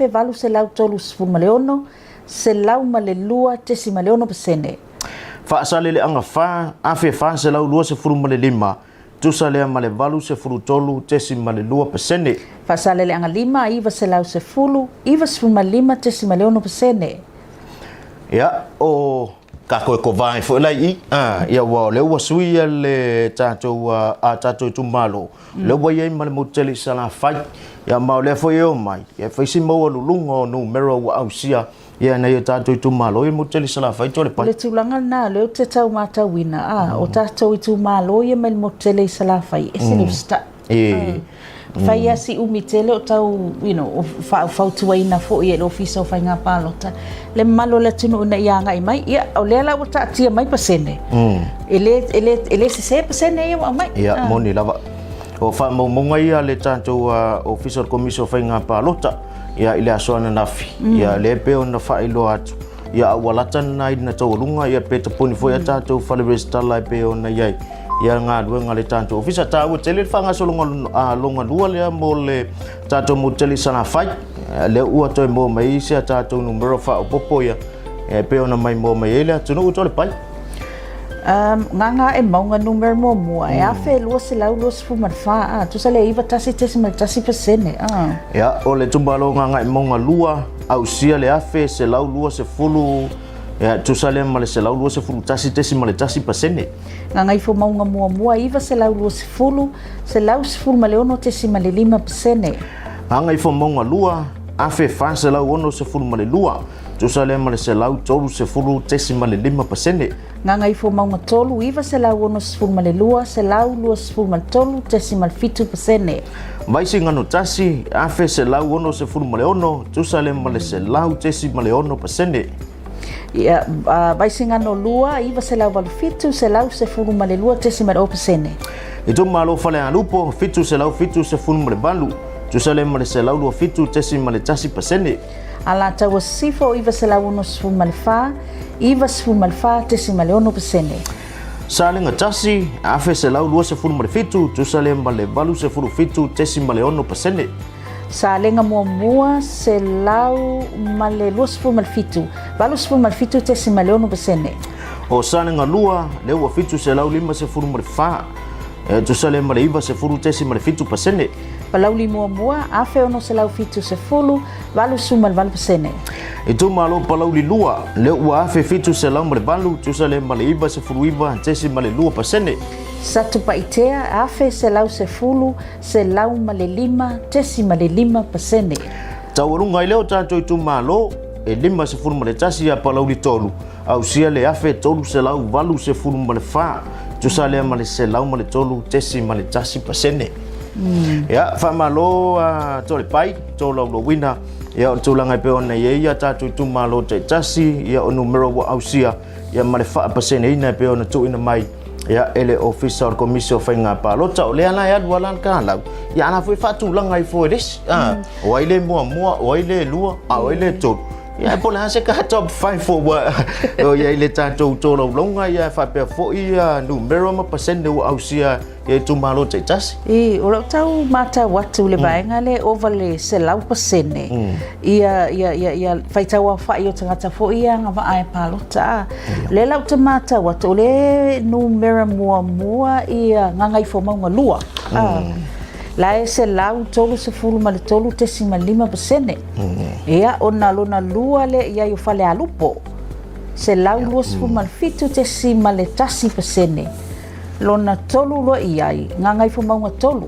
M: 1836, 102.6%.
H: Faasaleleaga 4, 1425, tusa lea ma le 83.2%.
M: Faasaleleaga 5, 910, 95.6%.
H: Ia, o tatou e kova ai foi la i i, ia aua o lea ua sui le tatou, a tatou itumalo, lea ua i ai ma le motu tele i Salafai, ia ma o lea foi e omai, ia e fai si maualuluga o numera ua ausia ia nai o tatou itumalo ia motu tele i Salafai Toalepai.
M: O le tulaga lena o lea ou te tau matauina, a, o tatou itumalo ia mai le motu tele i Salafai, e ese le usitai.
H: E.
M: Fai lava si umi tele o tau, you know, o faufautuaina foi e le Ofisa o Faiga Palota le mamalu o le atunuu ina ia agai mai. Ia, o lea la ua taatia mai pasene, e le, e le, e le sese pasene ia ua aumai.
H: Ia, moni lava. O faamaumauga ia a le tatou Ofisa o le Komisi o Faiga Palota, ia, i le aso ananafi, ia, lea e pei ona faailoa atu, ia, a ua lata lena i le taualuga, ia, pe tapuni foi a tatou fale resitala e pei ona i ai ia galuega a le tatou ofisa. Taua tele le faagasologa lona lua lea mo le tatou motu tele i Salafai, lea ua toe maua mai ai se a tatou numera faaopoopo ia, e pei ona maimoa mai ai le atunuu Toalepai.
M: Gagaemauga numera muamua, e 1224, a, tusa lea 91.1%, a.
H: Ia, o le itumalo Gagaemauga 2, ausia le 1120 Ia, e tusa lea ma le 121.1%.
M: Gagaifomauga Muamua, 920, 116.5%.
H: Gagaifomauga Lua, 1,462, tusa lea ma le 130.5%.
M: Gagaifomauga 3, 962, 123.7%.
H: Vaisigano 1, 1,166, tusa lea ma le 100.6%.
M: Ia, Vaisigano 2, 987, 112.0%.
H: Itumalo Falealupo, 778, tusa lea ma le 127.1%.
M: Alataua Sisifo, 964, 94.6%.
H: Salega 1, 1,127, tusa lea ma le 87.6%.
M: Salega Muamua, 127, 87.6%.
H: O Salega 2, lea ua 754, e tusa lea ma le 90.7%.
M: Palauli Muamua, 1,670, 88%.
H: Itumalo Palauli 2, lea ua 1,708, tusa lea ma le 99.2%.
M: Satupaitea, 1,110, 105.5%.
H: Taualuga ai lea o tatou itumalo, e 51 ia Palauli 3, ausia le 1,384, tusa lea ma le 103.1%. Ia, faamalo a Toalepai, tolaulauina, ia o le tulaga e pei ona i ai ia tatou itumalo taitasi, ia o numera ua ausia, ia ma le faapaseneina e pei ona tuuina mai ia e le Ofisa o le Komisi o Faiga Palota. O lea la e alu ala le kalau, ia ala foi faatulaga ai foi le isi. O ai le muamua, o ai le lua, a o ai le tolu. Ia po o le a se ka top 5 o ua o i ai le tatou tolaulauga, ia faapea foi ia numera ma pasene ua ausia e itumalo taitasi.
M: I, o lau tau matau atu i le vaega lea e ova le 100% ia, ia, ia, ia faitau aofai o tagata foi ia agavaa e palota. A. Lea la ou te matau atu, o le numera muamua ia Gagaifomauga 2. A. La e 133.5%. Ia, ona lona lua lea i ai o Falealupo, 127.1%. Lona tolu loa i ai, Gagaifomauga 3,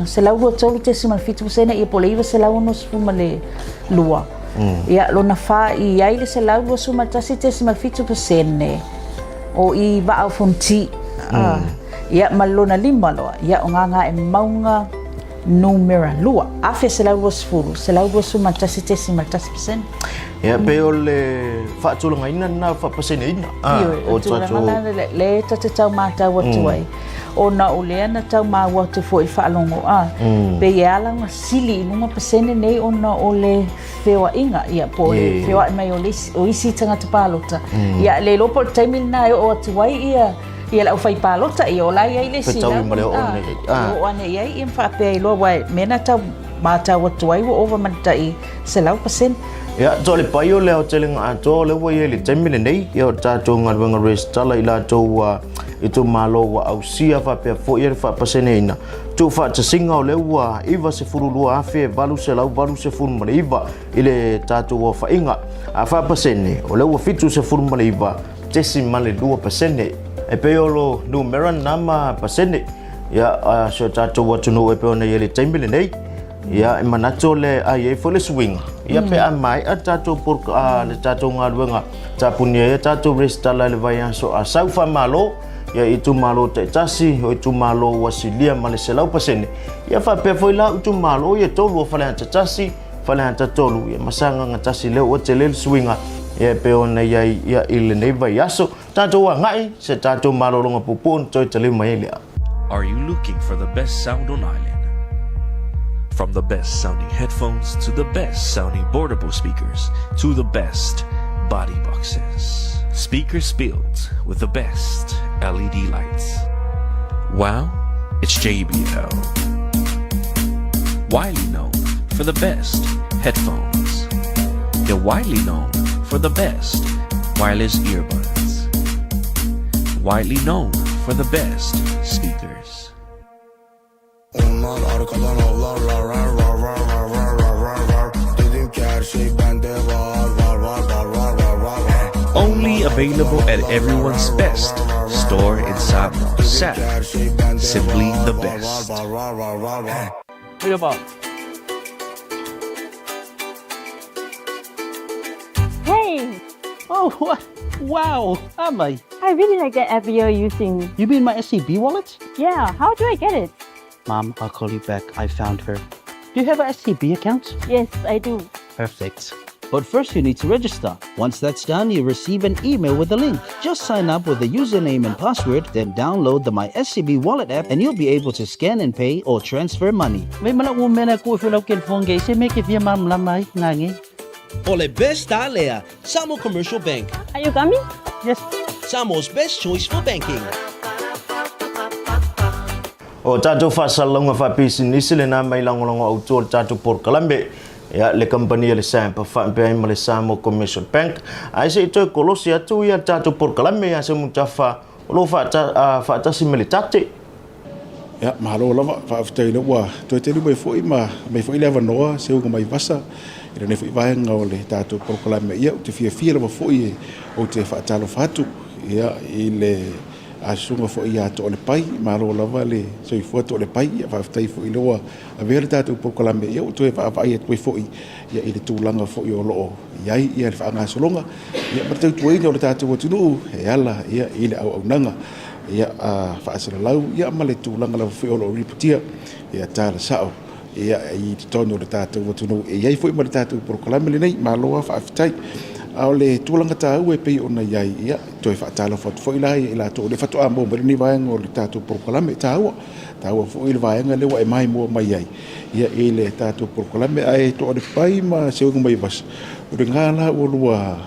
M: 123.7% ia po o le 962. Ia, lona fa i ai le 121.7% o i Vaa o Fonoti. Ia, ma le lona lima loa, ia, o Gagaemauga numera 2, 1,120, 121.1%.
H: Ia, pei o le faatulagaina lena faapaseneina.
M: Ioe, o le tulaga lena lea ta te tau matau atu ai, ona o lea na tau maua atu foi i le faalogo, pei e ala ona sili i luga pasene nei ona o le feoaiga, ia, po o le feoai mai o le isi, o isi tagata palota. Ia, le iloa po o le taimi lena e oo atu ai ia ia le aufaipalota, ia o la e i ai le isi
H: Fetaui ma le oo ane i ai.
M: Oo ane i ai, ia ma faapea ai loa, aua e mea na tau matau atu ai ua ova ma le tai 100%.
H: Ia, to le pai o le aotelega atoa o lea ua i ai i le taimi lenei, ia o le tatou galuega resitala i latou ua itumalo ua ausia faapea foi le faapaseneina. Tuufaatasiga o lea ua 92,889 i le tatou aofaiga. A faapasene, o lea ua 79.2%. E pei o lo numera lena ma pasene ia a si o tatou atunuu e pei ona i ai i le taimi lenei. Ia, e manatu o le a i ai foi le suiga, ia pe a maea tatou le tatou galuega tapunia ai a tatou resitala i le vaiaso a sau faamalo ia i itumalo taitasi o itumalo ua silia ma le 100%, ia faapea foi la itumalo ia tolu o Faleata 1, Faleata 3 ia ma Sagaga 1 lea ua tele le suiga ia e pei ona i ai ia i lenei vaiaso. Tatou agai se tatou malologa puupuu ona toe taliu mai ai lea.
B: Are you looking for the best sound on island? From the best sounding headphones to the best sounding portable speakers to the best body boxes. Speakers built with the best LED lights. Wow, it's JBL. Widely known for the best headphones. They're widely known for the best wireless earbuds. Widely known for the best speakers.
D: Onlar arkadan avlarlar rar rar rar rar rar rar rar rar. Dedim ki her şey bende var var var var var var var var.
B: Available at everyone's best store in Samoa. SAP, simply the best.
F: Hey!
E: Oh, what? Wow, Amai.
F: I really like that app you're using.
E: You mean my SCB wallet?
F: Yeah, how do I get it?
E: Mom, I'll call you back. I found her. Do you have a SCB account?
F: Yes, I do.
E: Perfect. But first, you need to register. Once that's done, you receive an email with a link. Just sign up with a username and password, then download the My SCB Wallet app, and you'll be able to scan and pay or transfer money.
G: O le best lea, Samoa Commercial Bank.
F: Are you coming?
E: Yes.
G: Samoa's best choice for banking.
H: O tatou faasalalauga faapisinisi lenā mai lagolago autū o le tatou polokalame ia le kamupani a le SAMP faapea ai ma le Samoa Commercial Bank ae se i toe kolosi atu ia le tatou polokalame ia Seumanutafa o lo o faatasi ma le tate.
I: Ia, malo lava, faafetai lea ua toe tali mai foi ma aumai foi le avanoa Seuga mai Vasa i lenei foi vaega o le tatou polokalame. Ia, ou te fiafia lava foi ou te faatalofa atu ia i le susuga foi ia Toalepai, malo lava le soifua Toalepai. Ia, faafetai foi lea ua avea le tatou polokalame ia ua toe vaavaai atu ai foi ia i le tulaga foi o lo o i ai ia le faagasologa ia ma le tautuaina o le tatou atunuu e ala ia i le auaunaga ia faasalalau ia ma le tulaga lava foi o lo o ripotia ia tala sao ia i totonu o le tatou atunuu e i ai foi ma le tatou polokalame lenei. Malo lava faafetai. A o le tulaga taua e pei ona i ai, ia toe faatalofa atu foi la ia i latou o lea faatoa maua mai lenei vaega o le tatou polokalame taua. Taua foi le vaega lea ua e maimoa mai ai ia i le tatou polokalame ae Toalepai ma Seuga mai Vasa, o lena la ua lua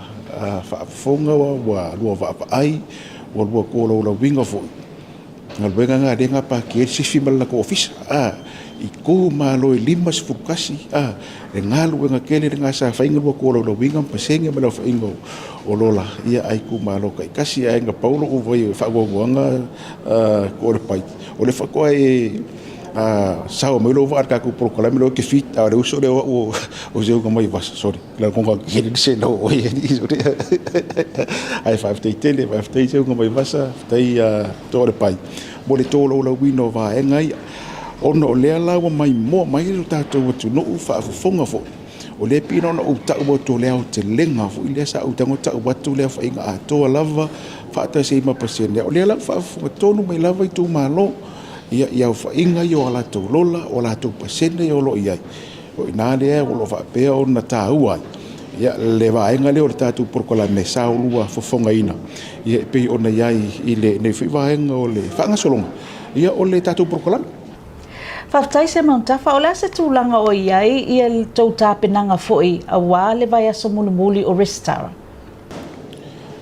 I: faafofoga ua lua vaavaai ua lua tolaulauina foi galuega na lea na pakia ai le sifi ma le latou ofisa a i itumalo e 51 a le galuega tele lena sa fai na lua tolaulauina ma pasene ma le aofaiga o lola ia a itumalo taitasi. Ae na pau lou vai faanoanoaga Toalepai o lea faatoa e sao mai lou vaa i le tatou polokalame lea e te fit a o le uso lea o au o Seuga mai Vasa sorry Ae faafetai tele, faafetai Seuga mai Vasa, faafetai Toalepai mo le tolaulauina o vaega ia. Ona o lea la ua maimoa mai lo tatou atunuu faafofoga foi, o lea e pei na ona ou tau atu o le aotelega foi lea sa ou tago tau atu le aofaiga atoa lava faatasi ai ma pasene. O lea la ua faafofoga tonu mai lava itumalo ia i aofaiga ia o a latou lola, o a latou pasene o lo o i ai. O i ina lea o lo o faapea ona taua ai ia, le vaega lea o le tatou polokalame sa olua fofogaina ia, e pei ona i ai i lenei foi vaega o le faagasologa ia, o le tatou polokalame.
M: Faafetai Semautafa, o le a se tulaga o i ai ia le tou tapenaga foi aua le vaiaso mulimuli o resitala?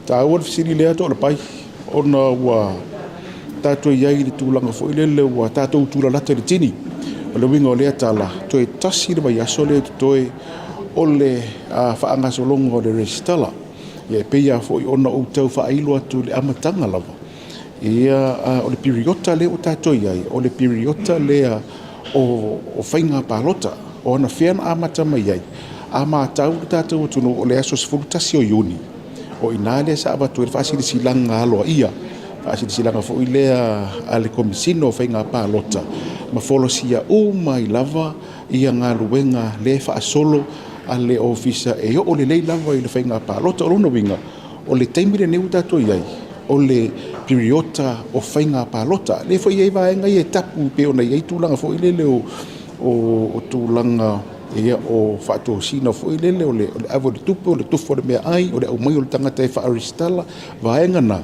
I: Taua le fesili lea Toalepai, ona ua tatou i ai i le tulaga foi lele ua tatou tulalata i le tini. O le uiga o lea tala, toe tasi le vaiaso lea e totoe o le faagasologa o le resitala. Ia e pei lava foi ona ou tau faailo atu i le amataga lava, ia o le piriota lea ua tatou i ai, o le piriota lea o faiga palota, o anafea na amata mai ai. A matau le tatou atunuu o le aso 11 o Iuni, o i ina lea sa avatu ai le faasilasilaga aloaia, faasilasilaga foi lea a le Komesina o Faiga Palota, ma folasia uma ai lava ia galuega lea e faasolo a le Ofisa e oo lelei lava i le faiga palota. O lona uiga, o le taimi lenei ua tatou i ai, o le piriota o faiga palota. Lea foi e i ai vaega ia e tapu pei ona i ai tulaga foi lele o, o, o tulaga ia, o faatosina foi lele o le, o le ave o le tupe, o le tufa o le meaai, o le aumai o le tagata e faaresitala, vaega na,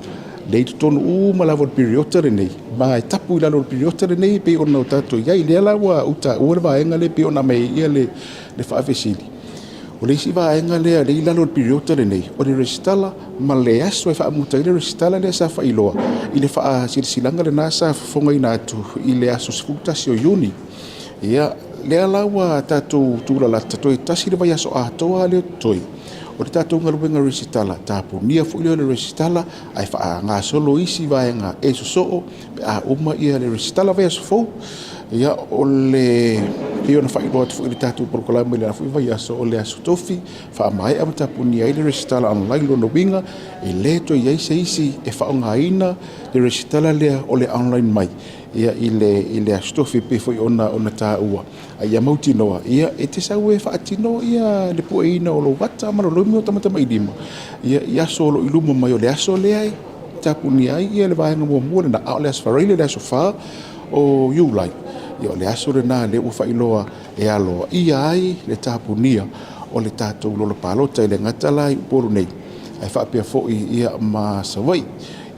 I: lea i totonu uma lava o le piriota lenei, ma e tapu i lalo o le piriota lenei e pei ona o tatou i ai. Lea la ua ou taua le vaega lea e pei ona aumai ai ia le, le faafesili. O le isi vaega lea lea i lalo o le piriota lenei, o le resitala ma le aso e faamuta ai le resitala lea sa faailoa i le faasilasilaga lena sa fofogaina atu i le aso 11 o Iuni. Ia, lea la ua tatou tulalata, toe tasi le vaiaso atoa lea o totoe o le tatou galuega resitala, tapunia foi lea o le resitala ae faagasolo isi vaega e sosoo pe a uma ia le resitala vaiaso fou. Ia, o le pei ona faailoa atu foi i le tatou polokalame i lena foi vaiaso, o le Aso Tofi, faamaea ma tapunia ai le resitala online, lona uiga, e le toe i ai se isi e faaaogaina le resitala lea o le online mai ia i le, i le Aso Tofi e pei foi ona, ona taua. A ia mautinoa, ia, e te sau e faatino ia le pueina o lou ata ma lou lomi o tamatamailima, ia, i aso o lo o i luma mai o le aso lea e tapunia ai ia le vaega muamua lena, a o le Aso Faraile, le aso 4 o Iulai, ia o le aso lena lea ua faailoa e aloaia ai le tapunia o le tatou lola palota, e le gata la i Upolu nei, ae faapea foi ia ma Savaii.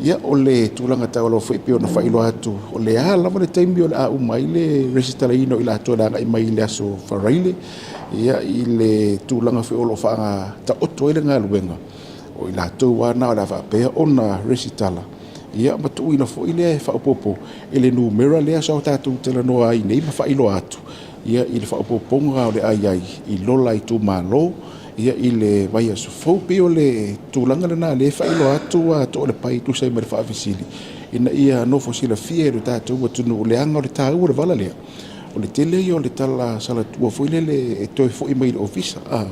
I: Ia o le tulaga taualoa foi e pei ona faailoa atu, o le a lava le taimi o le a uma ai le resitalaina o i latou o le a agai mai i le aso Faraile, ia i le tulaga foi o lo o faataoto ai le galuega, o i latou lava na o le a faapea ona resitala, ia ma tuuina foi lea e faaopoopo i le numera lea sa tatou talanoa ai nei ma faailoa atu, ia i le faaopoopoga o le a i ai i lola itumalo, ia i le vaiaso fou. Pei o le tulaga lena lea e faailoa atu a Toalepai e tusa ai ma le faafesili, ina ia nofo silafia e lo tatou atunuu leaga o le taua o le vala lea. O le tele ia o le tala salatua foi lele e toe foi mai i le ofisa. A,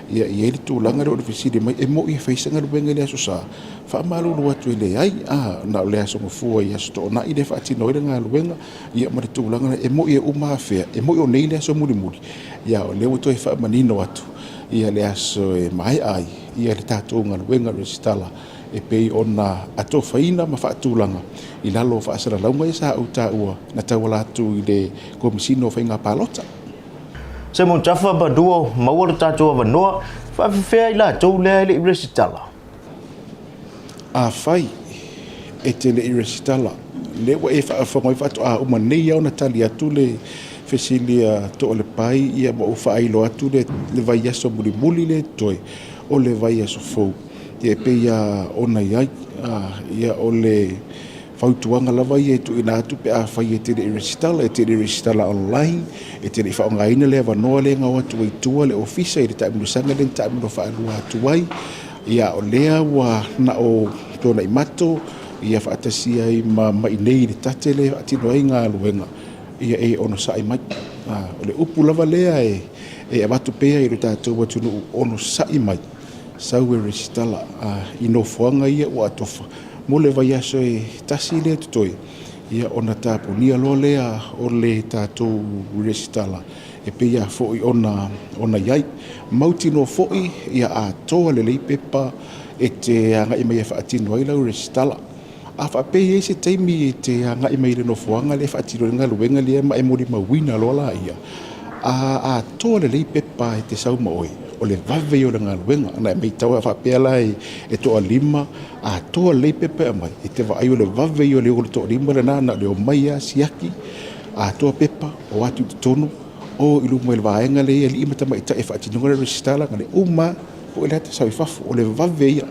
I: ia e i ai le tulaga lea o le fesili mai, e moni e fai se galuega i le Aso Sa? Faamalulu atu e leai, a, na o le Aso Gafua i Aso Toonai lea e faatino ai le galuega, ia ma le tulaga lea, e moni e uma afea, e moni o nei le aso mulimuli, ia o lea ua toe faamanino atu ia le aso e maea ai ia le tatou galuega resitala e pei ona atofaina ma faatulaga i lalo o faasalalauga ia sa ou taua na tauala atu i le Komesina o Faiga Palota.
H: Simon Tafa Maduo, maua lo tatou avanoa, faafefea i latou lea e le i resitala?
I: Afai e te le i resitala, lea ua e faafofoga mai faatoa uma nei lava ona tali atu le fesili a Toalepai ia ma ou faailoa atu le vaiaso mulimuli lea e totoe o le vaiaso fou. Ia e pei lava ona i ai, ia o le fautuaga lava ia e tuuina atu pe afai e te le i resitala, e te le i resitala online, e te le i faaaogaina le avanoa lea na o atu ai i tua le ofisa i le taamilosaga lea na taamilo faalua atu ai. Ia, o lea ua na o Tuanaimato ia faatasi ai ma mai nei i le tate lea e faatino ai galuega, ia e onosai mai. O le upu lava lea e avatu pea i lo tatou atunuu, onosai mai, sau e resitala i nofoaga ia ua atofa mo le vaiaso e tasi lea totoe, ia ona tapunia loa lea o le tatou resitala. E pei lava foi ona ona i ai. Mautinoa foi ia atoa lelei pepa e te agai mai e faatino ai lau resitala. A faapea e i ai se taimi e te agai mai i le nofoaga lea e faatino ai le galuega lea ma e molimauina loa laia, a atoa lelei pepa e te sau ma oe, o le vave ia o le galuega. Na e matau a faapea la e toalima, atoa lelei pepa e aumai, e te vaai o le vave ia o le o le toalima lena, na o le omai lava siaki, atoa pepa, o atu i totonu, o i luma i le vaega lea i alii ma tamaitai e faatinoina le resitala, na le uma lava, foi le ata sau i fafo, o le vave ia.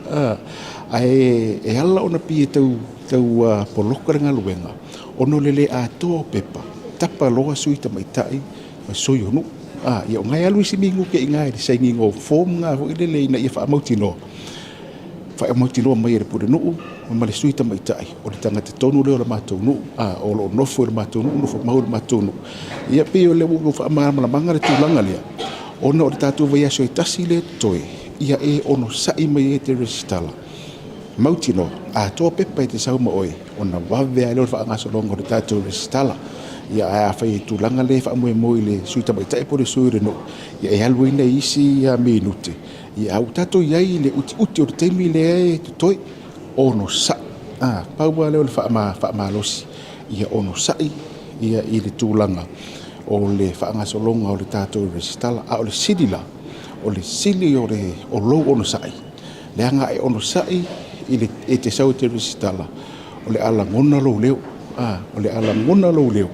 I: Ae e ala ona pei e tau, tau poloka le galuega, ona o le le atoa o pepa, tapa loa sui tamaitai ma sui o nuu. Ia o na e alu isi minute i ina i le sainiga o form na foi lele ina ia faamautinoa. Faamautinoa mai e le pulenuu ma le sui tamaitai, o le tagata tonu lea o le matou nuu, a, o lo o nofo i le matou nuu, nofo mau i le matou nuu. Ia pei o le ua faamalamalamaga le tulaga lea, ona o le tatou vaiaso e tasi lea e totoe, ia e onosai mai ai e te resitala. Mautinoa, atoa pepa e te sau ma oe, ona vave lava lea o le faagasologa o le tatou resitala. Ia ae afai e tulaga lea e faamoemoe i le sui tamaitai po o le sui o le nuu, ia e alu ai nai isi minute, Ia, a ua tatou i ai i le utiuti o le taimi lea e totoe, onosai. A, pau lava lea o le faamalosi, ia onosai ia i le tulaga o le faagasologa o le tatou resitala. A o le sili la, o le sili o le o lou onosai, leaga a e onosai i le e te sau e te resitala, o le a lagona lou leo, a, o le a lagona lou leo,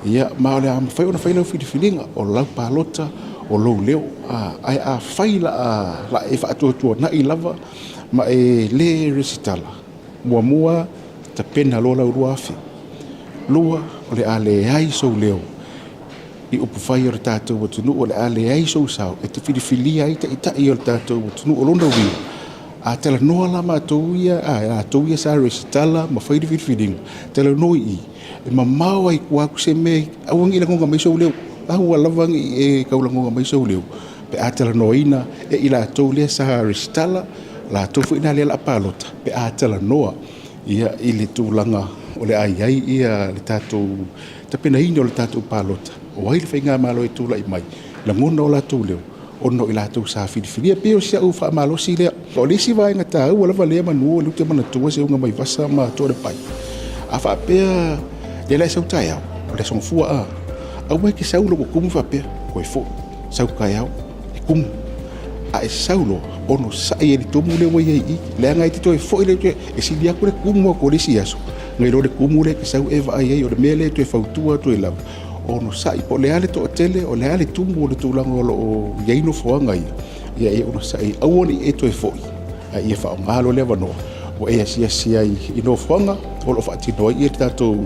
I: ia, ma o le a mafai ona fai lau filifiliga, o lau palota, o lou leo, a, ae afai la a, la e faatuatuanai lava ma e le resitala, muamua, tapena loa lau 2000, lua, o le a leai sou leo i upufai o le tatou atunuu, o le a leai sou sao e te filifilia ai taitai o le tatou atunuu. O lona uiga, A talanoa la matou ia, a latou ia sa resitala ma fai le filifiliga, talanoa i i, e mamao lava i tua atu se mea, aua ne i lagoga mai sou leo, aua lava ne i e tau lagoga mai sou leo pe a talanoaina e i latou lea sa resitala, latou foi na lea o le a palota, pe a talanoa ia i le tulaga o le a i ai ia le tatou tapenaina o le tatou palota, o ai le faigamalo e tulai mai, lagona o latou leo ona o i latou sa filifilia. E pei o si au faamalosi lea. O le isi vaega taua lava lea manu o lea ou te manatua Seuga Maivasa ma Toalepai, a faapea lea la e sau taeao, o le Aso Gafua a, aua e te sau lou tumu faapea, toe foi, sau taeao, e tumu. A e sau loa, onosai ai i le tumu lea ua i ai i i, leaga e te toe foi lea, e sili atu le tumu atu o le isi aso, nai lo le tumu lea e te sau e vaai ai. O le mea lea e toe fautua atu ai lava, onosai, po o le a le toatele, o le a le tumu o le tulaga o lo o i ai nofoaga ia, ia e onosai, aua ne i e toe foi, a ia faaaoga loa le avanoa ua e asiasi ai i nofoaga o lo o faatino ai le tatou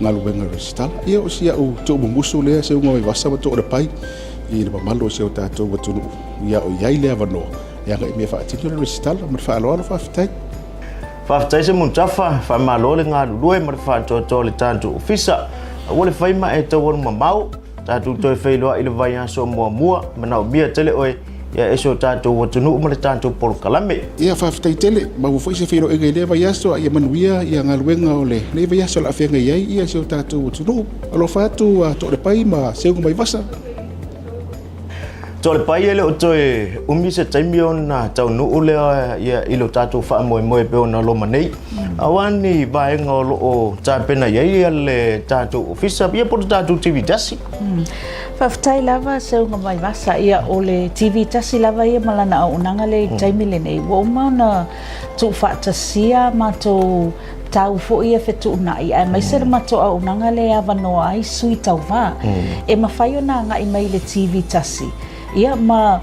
I: galuega resitala. Ia o si au tuumumusu lea, Seuga Vaivasa ma Toalepai, i le mamalu o si o tatou atunuu, ia o i ai le avanoa e agai mea faatino le resitala. Ma le faaaloalo, faafetai.
H: Faafetai Semutafa, faamalo le galulue ma le faatoatoa o le tatou ofisa. Aua le fai ma e taualu mamao, tatou toe feiloai i le vaiaso muamua, manaomia tele oe ia e si o tatou atunuu ma le tatou polokalame.
I: Ia faafetai tele, maua foi se feiloaiga i lea vaiaso a ia manuia ia galuega o lenei vaiaso o le a feagai ai ia si o tatou atunuu. Alofa atu Toalepai ma Seuga Maivasa.
H: Toalepai e le o toe umi se taimi ona taunuu lea ia i lo tatou faamoemoe pei ona loma nei. Aua ni vaega o lo o tapena i ai le tatou ofisa ia po o le tatou TV tasi.
M: Faafetai lava Seuga Maivasa. Ia o le TV tasi lava ia ma lana auaunaga lea i le taimi lenei. Ua uma ona tuufaatasia matou tau foi ia fetuunai aemaise le matou auaunaga lea e avanoa ai sui tauva e mafai ona agai mai i le TV tasi ia ma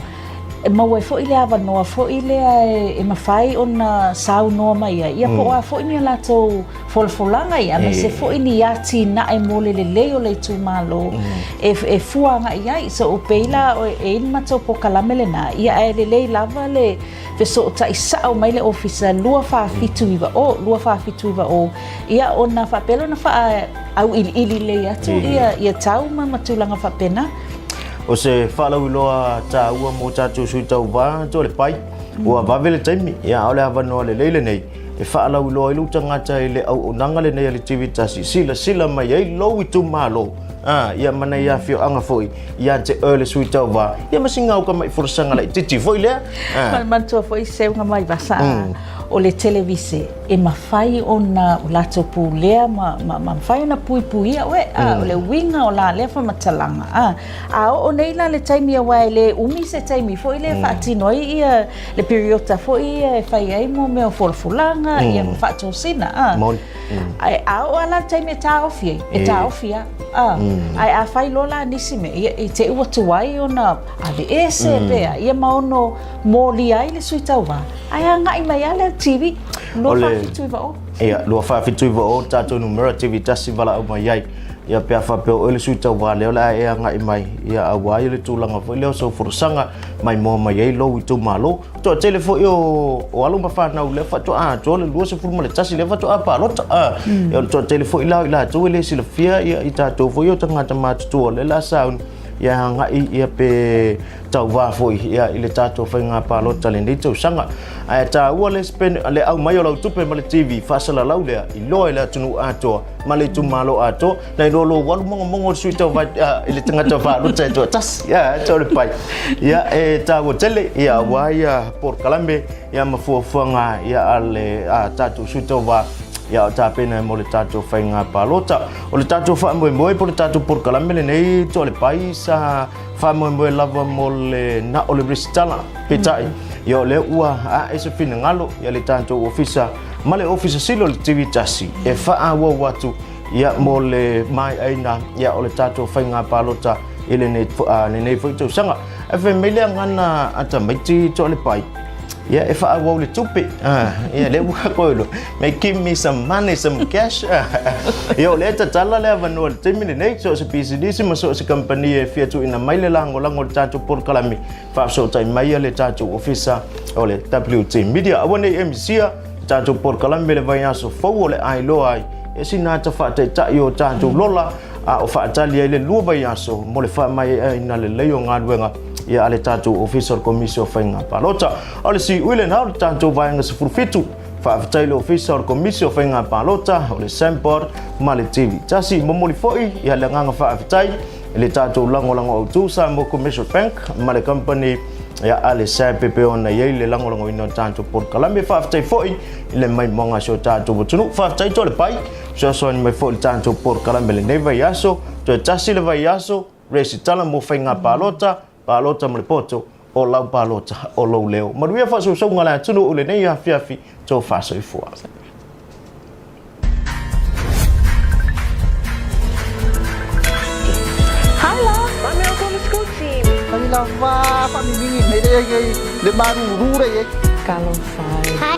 M: e maua ai foi le avanoa foi lea e mafai ona saunoa mai ai ia po o a foi ni a latou folafolaga ia aemaise foi ni atinae mo le lelei o le itumalo e fua agai i ai. So e pei la e i ai le matou polokalame lena ia ae lelei lava le fesootai sao mai le ofisa 2479 0 2479 0, ia ona faapea lea ona faaauiliili lelei atu ia tau ma tulaga faapena.
H: O se faalauiloa taua mo tatou sui tauva Toalepai, ua vave le taimi, ia a o le avanoa lelei lenei e faalauiloa ai lou tagata i le auaunaga lenei a le TV tasi, silasila mai ai lou itumalo, ia ma nai afioaga foi ia te oe le sui tauva, ia ma sina au tamai folasaga laitiiti foi lea.
M: Manatua foi Seuga Maivasa, o le televise e mafai ona o latou pulea ma mafai ona puipuia oe, o le uiga o la lea faamatalaga, a oo nei la le taimi aua e le umi se taimi foi lea e faatino ai ia le piriota foi ia e fai ai mo mea o folafolaga ia ma faatosina. Ae a oo lava la le taimi e taofi ai, e taofi lava. Ae a fai loa la nisi mea, ia i te i ua tuai ona aveese pe a, ia ma ono molia ai le sui tauva, ae agai mai lava le TV, 2479 0.
H: Ia, 2479 0 le tatou numera TV tasi valaau mai ai. Ia pe a faapea o oe le sui tauva lea o le a e agai mai, ia aua ia le tulaga foi lea o sau folasaga mai moa mai ai lou itumalo. Toatele foi o alo ma fanau lea faatoa atoa le 21 lea faatoa palota. Ia o le toatele foi la o i latou e le silafia ia i tatou foi o tagata matutua lea la sauni ia agai ia pe tauva foi ia i le tatou faiga palota lenei tausaga. Ae taua le spend le aumai o lau tupe ma le TV faasalalau lea iloa i le atunuu atoa ma le itumalo atoa nai lo lou alu mogomogo o le sui tauva i le tagata palota e toatasi. Ia, Toalepai. Ia, e taua tele, ia, aua ia polokalame, ia, ma fuafuaga, ia, a le a tatou sui tauva, ia, o tapena mo le tatou faiga palota. O le tatou faamoemoe po o le tatou polokalame lenei, Toalepai, sa faamoemoe lava mo le na o le resitala. Peitai, ia, o lea ua ae se finagalo, ia, le tatou ofisa ma le Ofisa Sili o le TV tasi e faaauau atu ia mo le maeaina ia o le tatou faiga palota i lenei foi tausaga. Ae fai mai le agana a tamaiti Toalepai. Ia, e faaauau le tupe. Ah, ia, lea ua koe lo. May give me some money, some cash. Ia, o lea e tatala le avanoa i le taimi lenei, so o se pisinisi ma so o se kamupani e fia tuuina mai le lagolago i le tatou polokalame, faafesootai mai le tatou ofisa o le WT Media. Aua ne i e misia le tatou polokalame i le vaiaso fou o le a iloa ai e sina ata faataitai o tatou lola a o faatali ai le 2 vaiaso mo le faamaeaina lelei o galuega ia a le tatou Ofisa o le Komisi o Faiga Palota. O le siui lena o le tatou Vaega 17. Faafetai i le Ofisa o le Komisi o Faiga Palota, o le SAMPOD ma le TV Tasi. Momoli foi ia le agaga faafetai i le tatou lagolago autu Samoa Commercial Bank ma le company ia a le SAB e pei ona i ai le lagolagoina o tatou polokalame. Faafetai foi i le maimoaga a si o tatou atunuu. Faafetai Toalepai, fesoasoani mai foi i le tatou polokalame i lenei vaiaso. Toe tasi le vaiaso, resitala mo faiga palota, palota ma le poto, o lau palota, o lou leo. Manuia faasousouga a le atunuu i lenei afiafi, tofa soifua.
J: Hi love. My miracle on the school team.
K: Fai lava faamimigi nei le le malulu le ai.
J: Talofa e.
F: Hi.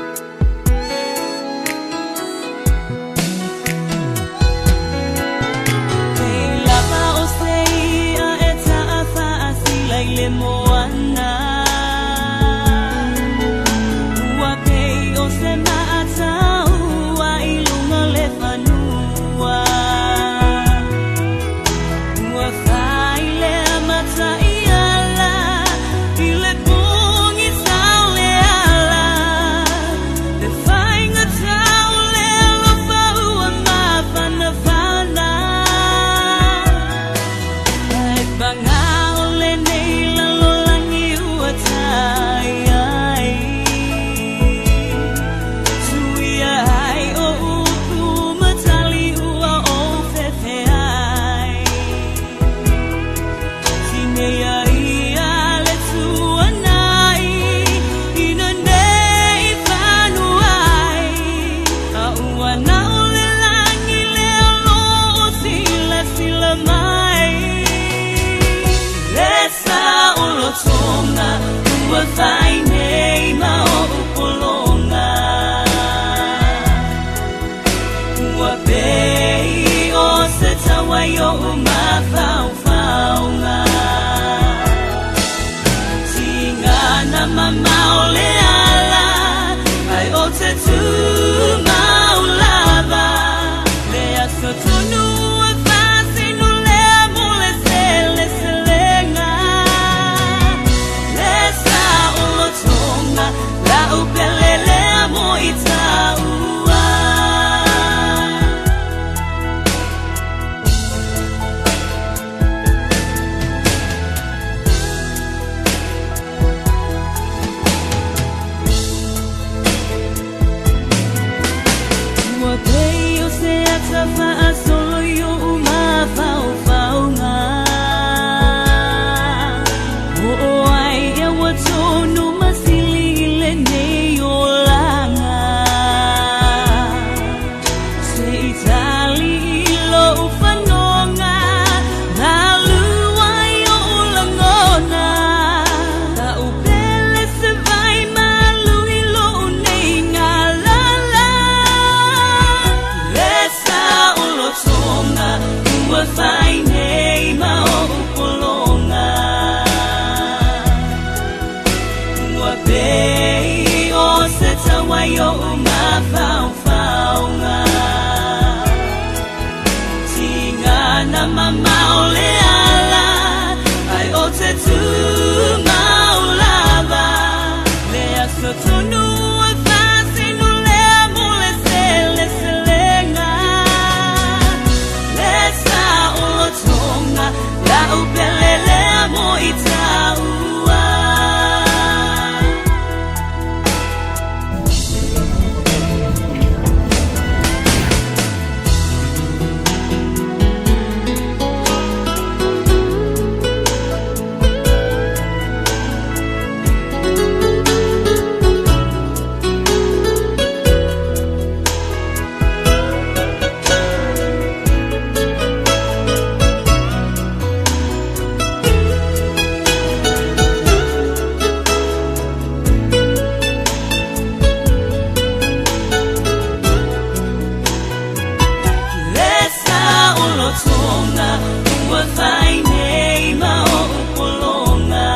L: Ua fai nei ma oʻu pologa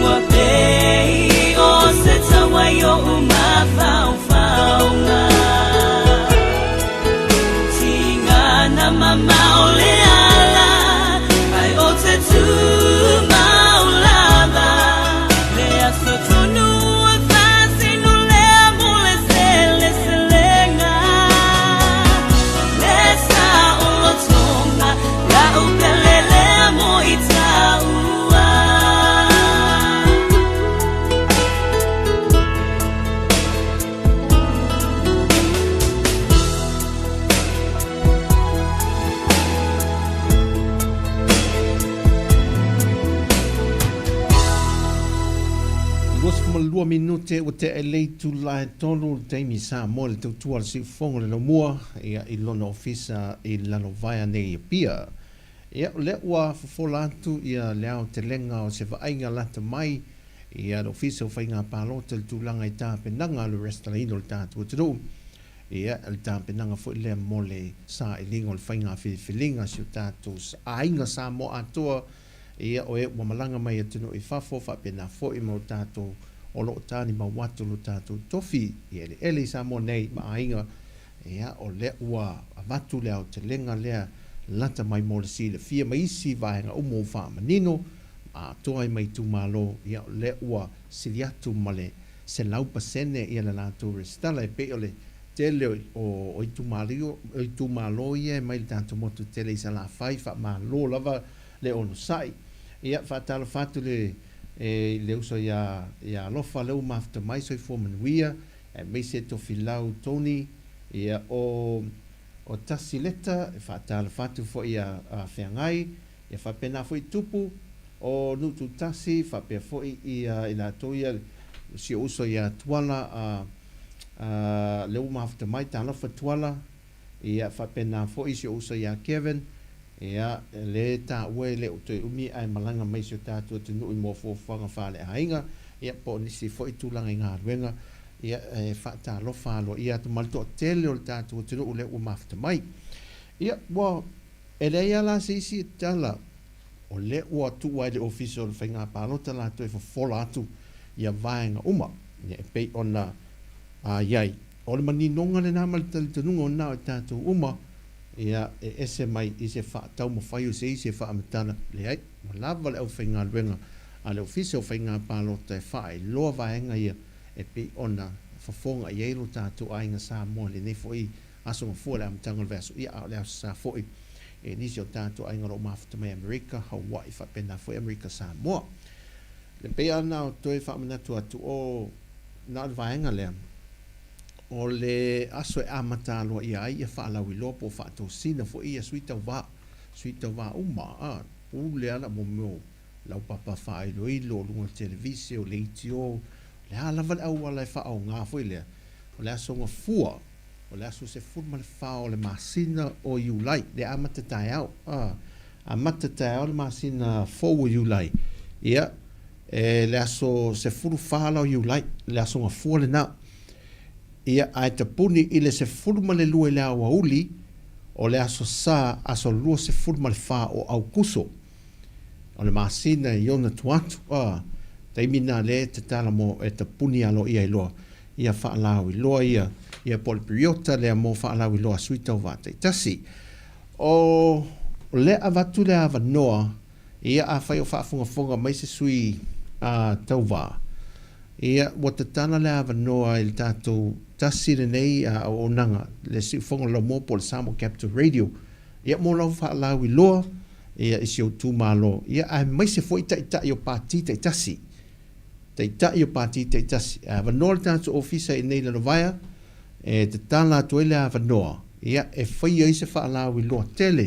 L: Ua pei o se taua i oʻu mafaufauga Tiga na mamao le ala Ae o te tumau lava Le aso tonu ua faasino lea mo le seleselega Le saolotoga La'u pele lea mo i taua.
C: 22 minute ua tea i le itula e tolu le taimi i Samoa i le tautua a le Siufogo o le Laumua ia i lona ofisa i Lalovaea nei i Apia. Ia o lea ua fofola atu ia le aotelega o se vaaiga lata mai ia le Ofisa o Faiga Palota i le tulaga i tapenaga a le resitalaina o le tatou atunuu. Ia, o le tapenaga foi lea mo le sailiga o le faiga filifiliga a si o tatou aiga Samoa atoa, ia, o e ua malaga mai atunuu i fafo, faapena foi ma o tatou o lo o tanimau atu lo tatou tofi i eleele i Samoa nei ma aiga, ia, o lea ua avatu le aotelega lea lata mai mo le silafia ma isi vaega uma ua faamanino ma atoa ai ma itumalo, ia, o lea ua sili atu ma le 100% ia le latou resitala e pei o le tele o itumalo ia e mai le tatou motu tele i Salafai, faamalo lava le onosai. Ia faatalofa atu le i le uso ia ia Alofa lea ua mafuta mai, soifua manuia aemaise Tofilau Tony, ia o o Tasi Leta, e faatalofa atu foi ia Feagai, Ia faapena foi Tupu o Nuututasi faapea foi ia i latou ia si ou uso ia Tuala a a lea ua mafuta mai talofa Tuala ia faapena foi si ou uso ia Kevin ia le taua e le o toe umi ae malaga mai si o tatou atunuu i mo fuafuaga faaleaiga ia po o nisi foi tulaga i galuega ia e faatalofa aloaia atu ma le toatele o le tatou atunuu lea ua mafuta mai ia ua E leai lava la se isi tala, o lea ua tuu ai le Ofisa o le Faiga Palota latou e fofola atu ia vaega uma e pei ona i ai. O le maninoga lena ma le talitonuga o na o i tatou uma, ia, e ese mai i se faataumafai o se isi e faamatala, leai, ua lava le aufaigaluega a le Ofisa o Faiga Palota e faailoa vaega ia e pei ona fofoga i ai lo tatou aiga Samoa i lenei foi Aso Gafua i le amataga o le vaiaso ia, a o le Aso Sa foi e nisi o tatou aiga o lo o mafuta mai Amerika, Hawaii faapena foi Amerika Samoa. E pei lava ona ou toe faamanatu atu, o na o le vaega lea, o le aso e amata aloaia ai ia faalauiloa po o faatosina foi ia sui tauva, sui tauva uma, a, pule lava mo mea o laupapa faailoilo o luga o le televise, o leitio, o le a lava le auala e faaaoga foi lea, o le Aso Gafua, O le aso 14 o le masina o Iulai, le amata taeao, a, amata taeao le masina fou o Iulai, ia, e le aso 14 la o Iulai, le aso Gafua lena. Ia, ae tapuni i le 12 i le aoauli o le aso Sa, aso 24 o Aukuso. O le masina i ona tua atu, a, taimi na lea e tatala mo, e tapuni aloaia ai loa ia faalauiloa ia, ia po o le piriota lea mo faalauiloa a sui tauva taitasi. O lea avatu le avanoa, ia afai o faafogafoga mai se sui tauva, ia ua tatala le avanoa i le tatou tasi lenei auaunaga, le Siufogo Laumua po o le Samoa Capital Radio, ia mo lau faalauiloa ia i si ou itumalo, ia aemaise foi taitai o pati taitasi. Taitai o Pati taitasi. E avanoa le tatou ofisa i inei i Lalovaea e tatala atu ai le avanoa ia e faia ai se faalauiloa tele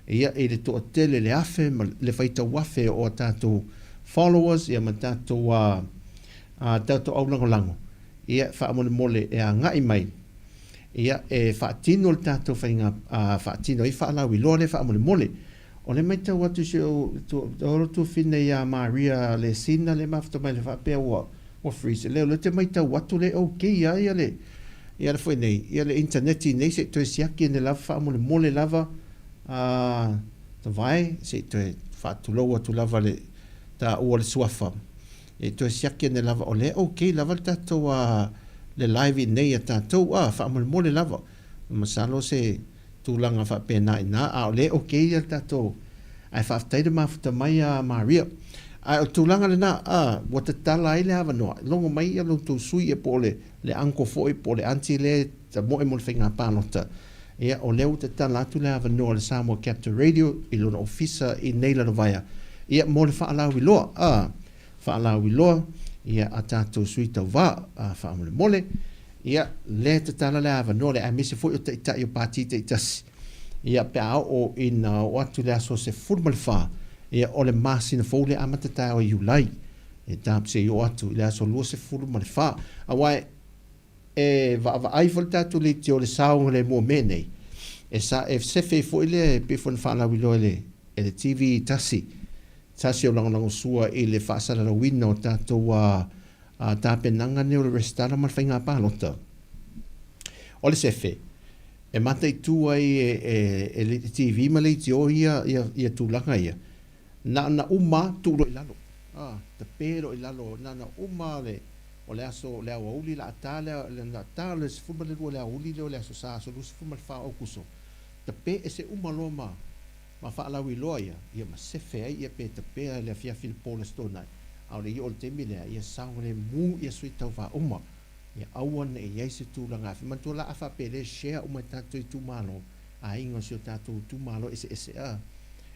C: ia i le toatele le afe ma le faitau afe o a tatou followers ia ma tatou a tatou aulagolago ia faamolemole e agai mai ia e faatino le tatou faiga faatino ai faalauiloa lea faamolemole. O le matau atu i si ou olo tuafine ia Maria Lesina le mafuta mai le faapea ua ua freeze leo lea te matau atu le ok a ia le. Ia ala foi nei, ia le internet nei se i toe siaki ane lava faamolemole lava a Tavae se i toe faatulou atu lava le taua le suafa. E toe siaki ane lava o lea okay lava le tatou a le live i nei a tatou a faamolemole lava. Masalo se tulaga faapena i ina, a o lea e okay le tatou, ae faafetai le mafuta mai a Maria. Ae o le tulaga lena, a, ua tatala ai le avanoa, logo mai ia lo outou sui ia po o le, le uncle foi po o le aunty lea e tamoe mo le faiga palota. Ia, o lea ua tatala atu le avanoa o le Samoa Capital Radio i lona ofisa i nei Lalovaea, ia, mo le faalauiloa, a, faalauiloa, ia, a tatou sui tauva, a, faamolemole. Ia, lea e tatala le avanoa lea, aemaise foi o taitai o pati taitasi. Ia, pe a oo ina oo atu le aso 14, ia, o le masina fou lea e amata taeao i Iulai, e tapu se i oo atu i le aso 24. Aua e, e vaavaai foi le tatou leitio i le saogalemu o mea nei, e sa, e sefe ai foi le, pei foi ona faalauiloa e le, e le TV tasi, tasi o lagolagosua i le faasalalauina o tatou a, a tapenaga nei o le resitala ma le faiga palota. O le sefe, e mataitu ai e, e, e le TV ma leitio ia, ia, ia tulaga ia, na ona uma tuu loa i lalo. A, tape loa i lalo, na ona uma le, o le aso, le aoauli la a ta le, le, ta le 12 le aoauli lea o le aso Sa, aso 24 o Aokuso, tape ese uma loa ma, ma faalauiloa ia, ia ma sefe ai ia pe tapea i le afiafi i le po o le Aso Toonai, a o le i oo i le taimi lea, ia saogalemu ia sui tauva uma, ia aua ne i i ai se tulaga afe. Manatua la a faapea lea share uma e tatou itumalo, aiga o si o tatou itumalo eseese a.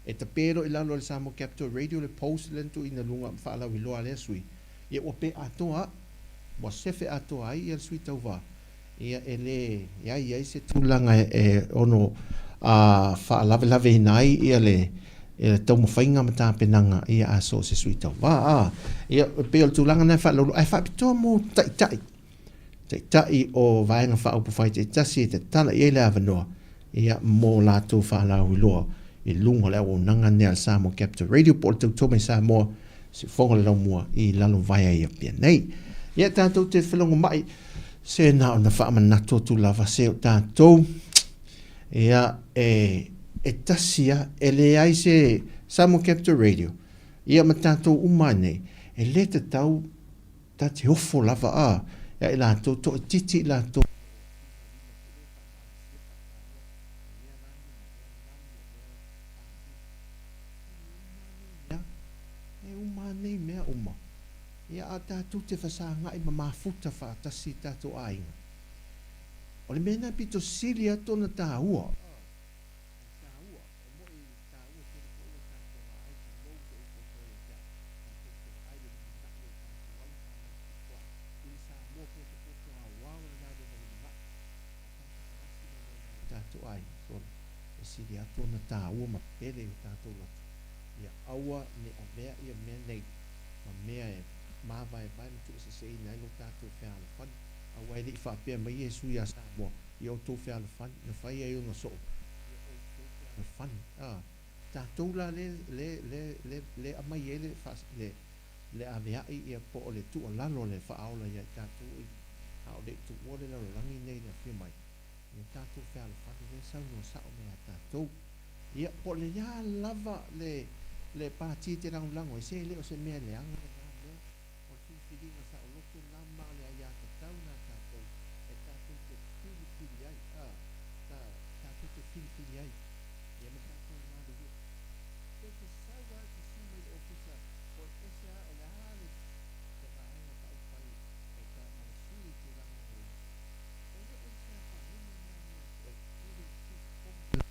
C: E tape loa i lalo e le Samoa Capital Radio le post lea na tuuina i luga ma faalauiloa a lea sui, ia ua pe atoa a, ua sefe atoa ai ia le sui tauva. Ia, e leai ai se tulaga e ono faalavelaveina ai ia le taumafaiga ma tapenaga ia a so o se sui tauva. A, ia, e pei o le tulaga lena e faalaulua, ae faapitoa mo taitai, taitai o Vaega Faaupufai taitasi e tatala i ai le avanoa ia mo latou faalauiloa i luga o le auaunaga lenei a le Samoa Capital Radio po o le Tautua Mai Samoa, Siufogo le Laumua i Lalovaea i Apia nei. Ia tatou te felogomai, se na ona faamanatu atu lava se o tatou, ia e, e tasi a, e leai se Samoa Capital Radio, ia ma tatou uma nei, e le tatau ta te ofo lava a, ia i latou, toaitiiti i latou. E uma nei mea uma, ia a tatou te fesagai ma mafuta faatasi i tatou aiga. O le mea lena e pito sili atu ona taua. Tatou aiga, sole, e sili atu ona taua ma pele i o tatou loto. Ia aua ne avea ia mea nei ma mea e māvaevae ma tuueseseina ai lo tatou fealofani, aua e le i faapea mai Iesu iā Samoa, Ia outou fealofani, na fai ai ona soo, ia outou fealofani. A, tatou la le, le, le, le, le aumai ai le, le, le avea'i ia po o le tuualalo le faaola ia i tatou i, a o le i tuua le lalolagi nei i le afio mai, ia tatou fealofani lea e saunoa sa'o mai ia tatou. Ia, po o le a lava le, le pati e te lagolago ai, se e le o se mea leaga lena mea, o le filifiliga saoloto lena ma o le aiatatau lena a tatou e tatou te filifili ai, a, ta, tatou te filifili ai, ia ma tatou galulue. Pe te sau lava e te sui mai i le ofisa, o e ese lava, o le a le, le vaega faaupufai e ta, ma le sui e te lagolagoina, e le o se afaina lena mea e i le siufofoga.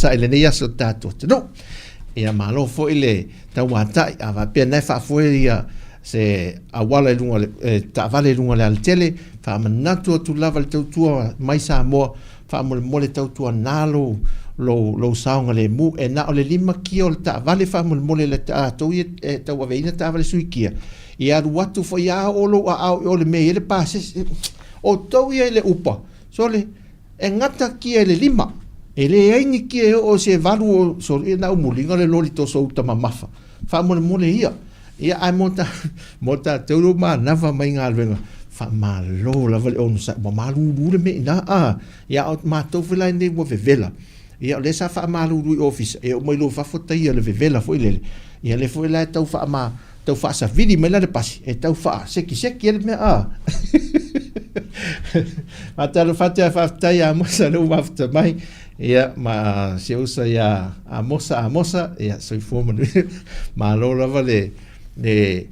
C: onosai i lenei aso o tatou atunuu. Ia malo foi le tauatai, a faapea na e faafoe ia se auala i luga e taavale i luga o le alatele, faamanatu atu lava le tautua mai Samoa, faamolemole tautuana lou, lou, lou saogalemu. E na o le lima kia o le taavale faamolemole le tatou ia e tauaveina taavale sui kia, ia alu atu foi a oo lou aao i o le mea e i ai le pasese. Outou ia i le upa, sole, e gata kia i le lima. E leai ni kia e oo se valu o, sole, ia na au muliga le loli toso uta mamafa. Faamolemole ia. Ia, ae mo ta, mo tatou lea ua manava mai galuega, faamalo lava le onosai, ua malulu le mea i ina, a. Ia, a o matou foi la nei ua vevela. Ia, o lea sa faamalulu i ofisa, e oo mai loa i fafo taia le vevela foi lele. Ia, lea foi la e tau faama, tau faasavili mai la le pasi, e tau faasekiseki ai le mea, a. Faatalofa atu ae faafetai ia Amosa lea ua mafuta mai. Ia, ma si ou uso ia Amosa, Amosa, ia, soifua manuia. Malo lava le, le,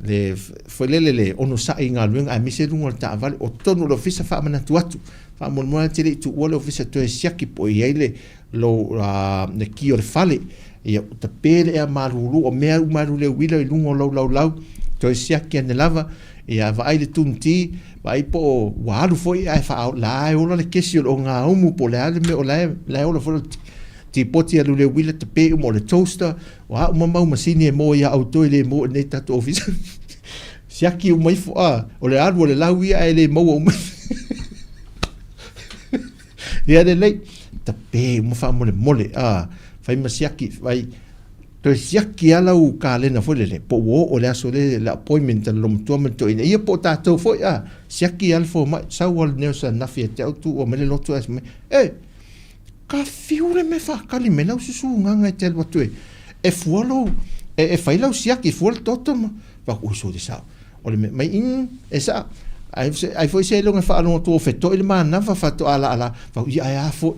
C: le, foi lele le onosai i galuega aemaise luga o le taavale. O totonu o le ofisa faamanatu atu, faamolemole e te le i tuua le ofisa toe siaki po o i ai le, lou, le ki o le fale. Ia, tape le ea malulu, o mea uma alu le uila i luga o lau laulau, toe siaki ane lava. Ia, vaai le tuniti, vaai po o ua alu foi ae faa, la e ola le kesi o le ogaumu po o le a le mea o la e, la e ola foi le tipoti alu le uila tape uma o le toaster, o a uma mau masini e moa iā outou e le moa i nei tatou ofisa. Siaki uma ifo, a, o le alu o le lau ia ae le maua uma. Ia lelei, tape uma faamolemole, a, fai ma siaki, fai, Toe siaki lava lau kalena foi lele, po ua oo le aso le, le appointment a le lomatua ma le toeaina, ia po o tatou foi, a, siaki lava le fomai, sau lava le nurse ananafi ia te au tuua mai le loto ae fai mai, e, ka fiu le mea e faatali mai lau susugaga e te alu atu e, e fua lou, e, e fai lau siaki, e fua le toto ma, fai atu, oi sole sao, o le mea, mai, mm, e sao, ai, ai foi seiloga e faalogo atu ua feto'i le manava faatoa laalaa, fai atu, ia ae a foi,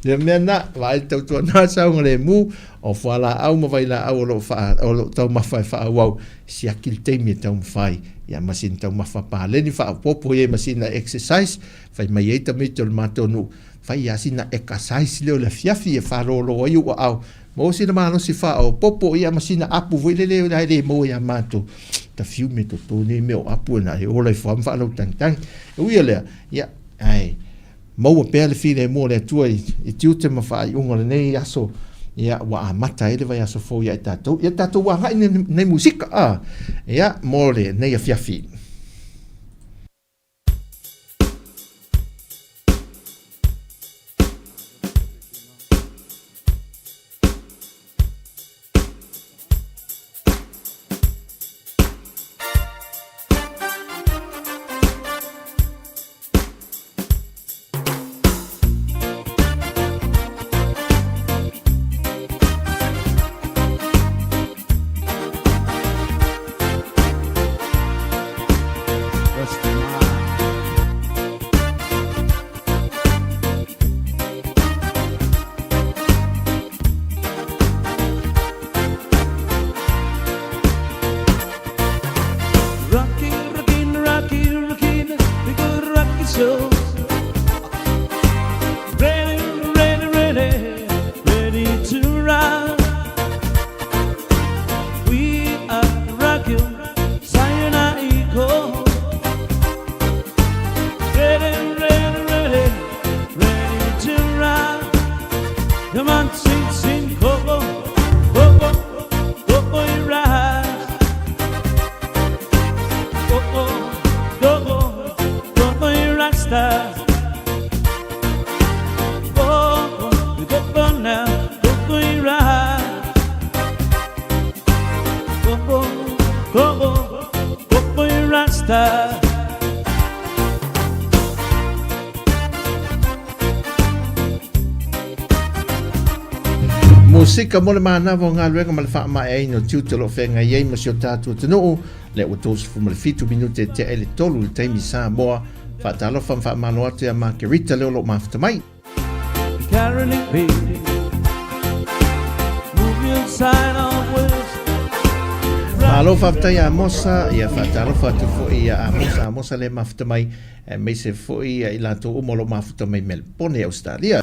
C: Ia mea na, vaai le tautuana saogalemu, o fualaau ma vailaau o lo o faa, o lo o taumafa e faaauau, siaki le taimi e taumafai. Ia ma sina taumafa paleni faaopoopo i ai ma sina exercise, fai mai ai tamaiti o le matou nuu, fai lava sina ekasais lea o le afiafi e faalolo ai ou aao, maua sina malosi faaopoopo, ia ma sina apu foi lele e le maua ia matou. Ta fiu me toto nei mea o apu e na e ola ifo lava ma faalautagitagi. E ui o lea, ia, ae maua pea le filemu o le Atua i, i tiute ma faaiuga o lenei aso, ia, ua amata ai le vaiaso fou ia i tatou. Ia tatou agai nei musika, a, ia, mo lenei afiafi. Musika mo le manava o galuega ma le faamaeaina o tiute o lo o feagai ai ma si o tatou atunuu, lea ua 37 minute e tea ai le tolu i le taimi Samoa. Faatalofa ma faamalo atu ia Margherita lea o lo o mafuta mai. Malo faafetai ia Amosa, ia faatalofa atu foi ia Amosa, Amosa le mafuta mai, aemaise foi i latou uma o lo o mafuta mai Melbourne, Australia.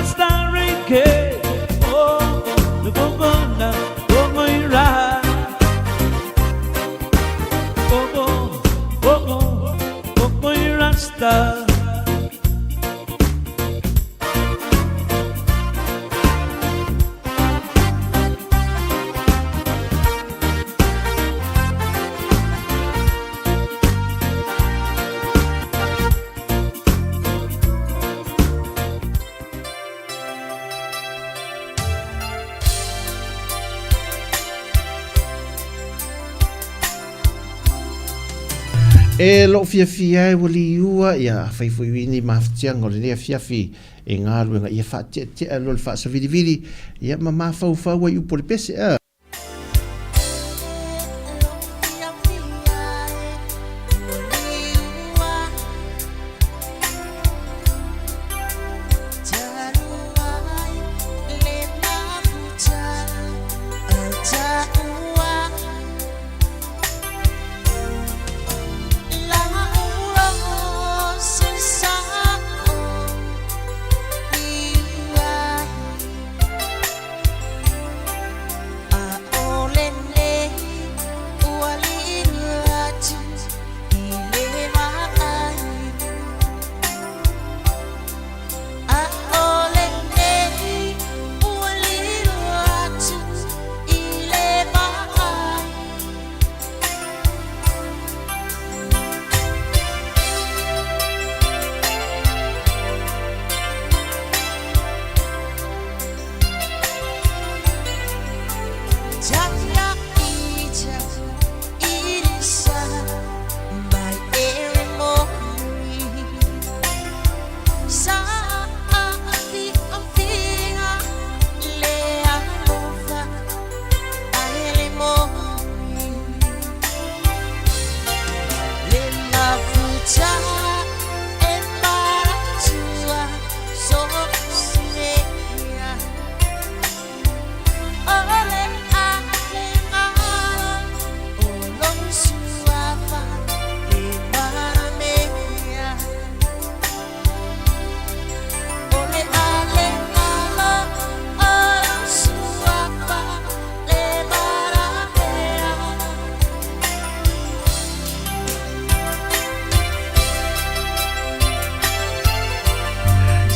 L: rasta reggae. Oh, oh, go go go ira. Oh, oh, oh, oh, oh, go rasta.
C: E lou fiafia ai ua liua, ia, afai foi ui ni mafatiaga o lenei afiafi e galuega, ia faateatea loa le faasavilivili, ia ma mafaufau ai upu o le pese, a.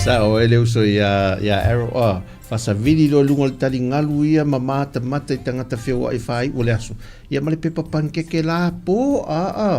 C: Sao ai le uso ia ia Arrow a fasavili loa i luga o le taligalu ia ma matamata i tagata feoai faaiu o le aso ia ma le pepa panikeke la po a a.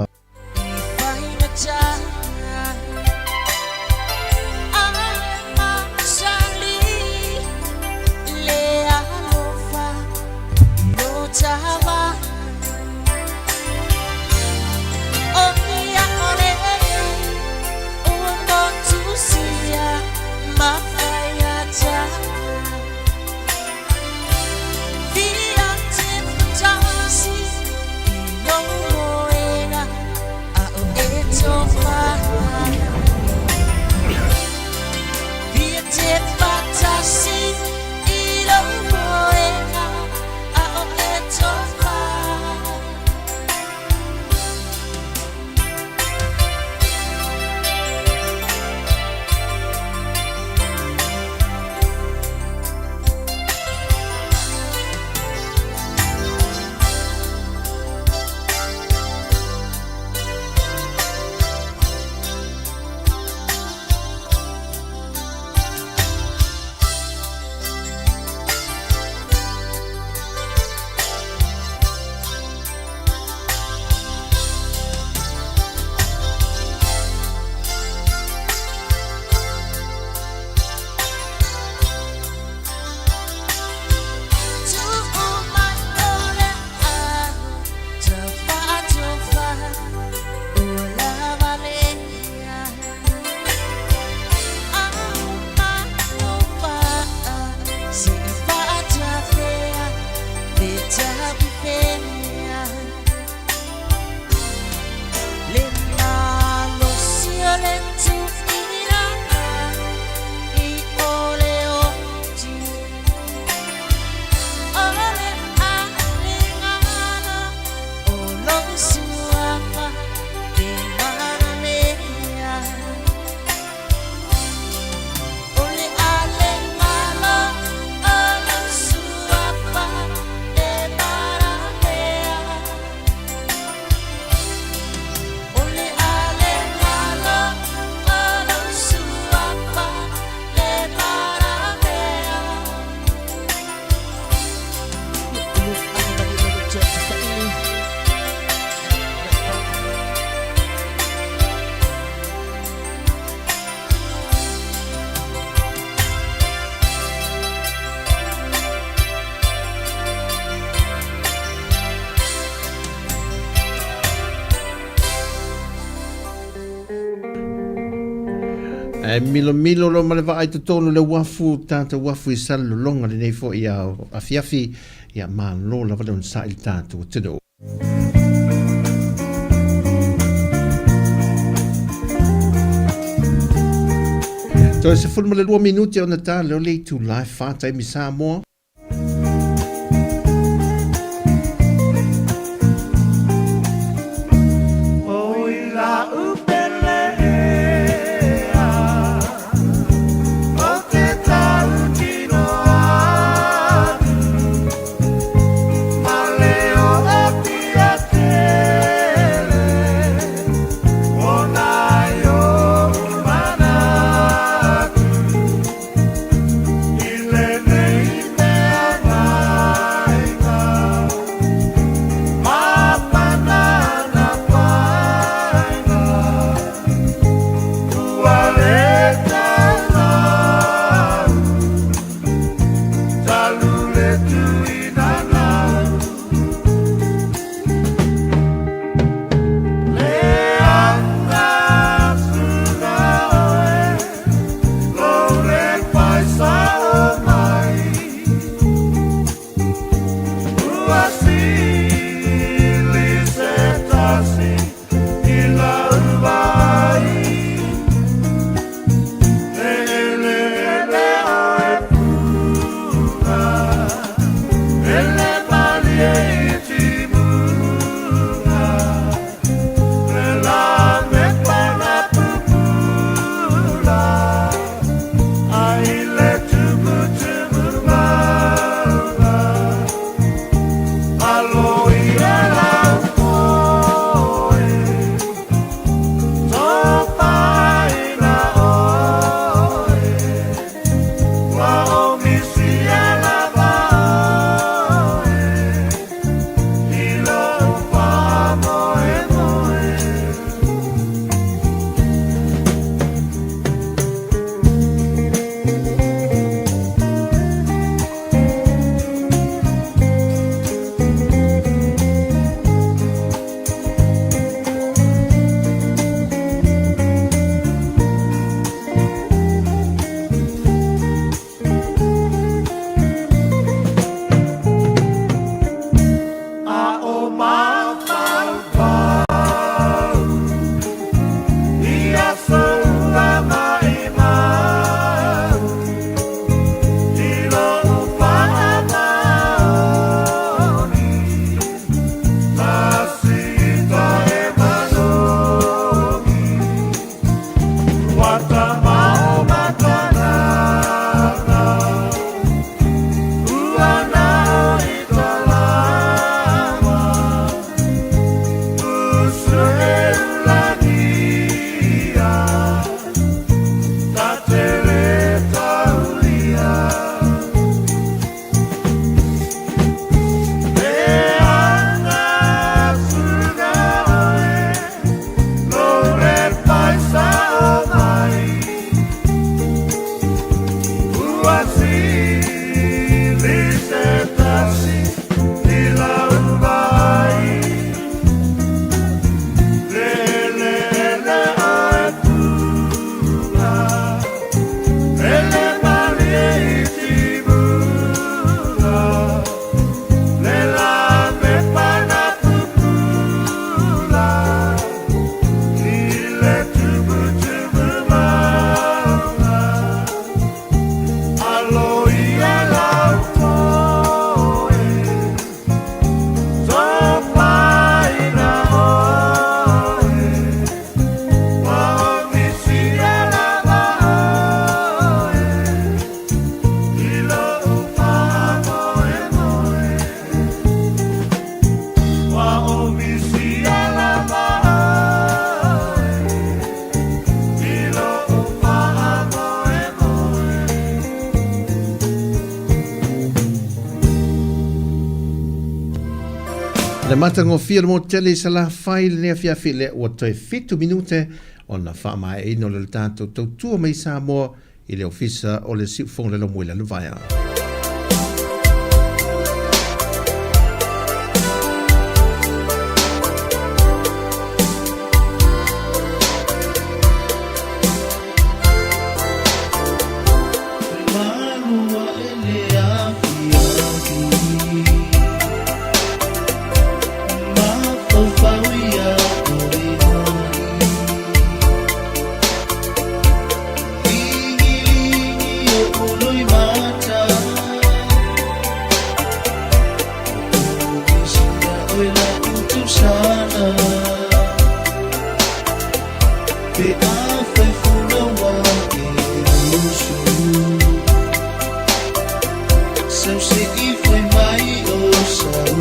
C: Ae milomilo loa ma le vaa i totonu o le uafu, tatou uafu i Salelologa lenei foi ao afiafi, ia malo lava le onosai i le tatou atunuu. Toe 12 minute ona ta leo le itula e 4 taimi Samoa. Le matagofie o le motele i Salafai i lenei afiafi lea ua toe 7 minute ona faamaeaina o le tatou tautua mai Samoa i le Ofisa o le Siufogo le Lomoe Lalovaea.
A: Sau se i fai mai o sau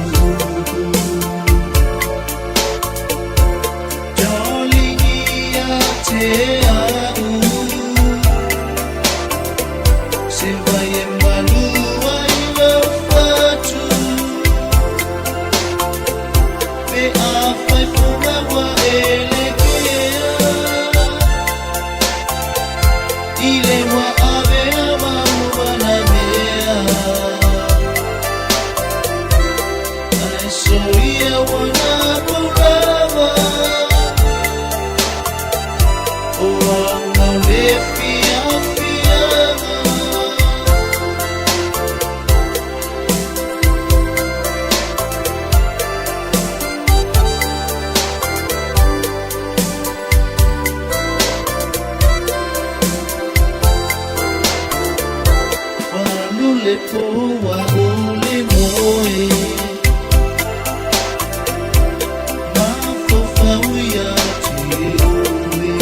A: Darling ia te au Se vai e malu ai lau fatu Pe a fai funga wa e le kea I le wa avea ma ua na mea Ae so ia ua na lava O anga le fiafiaga. Walu le po wa o le moe Mafaufau ia te oe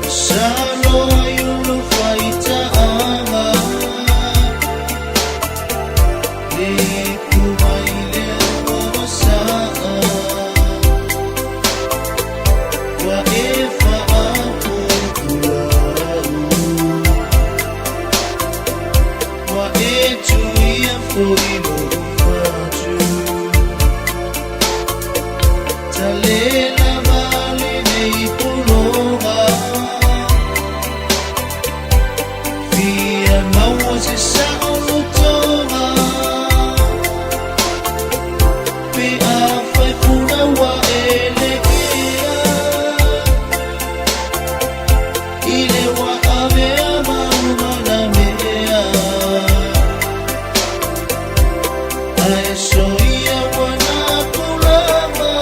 A: Masalo ai o lou faitaaga Le ipu mai lea ua masaa Ua e faaputulau Ua e tuia foi lou fatu Talela vale nei pologa Fia maua se sao lotoga Pe a fai funa ua e lekea I le wa avea ma uma na mea Ae so ia ua na pulama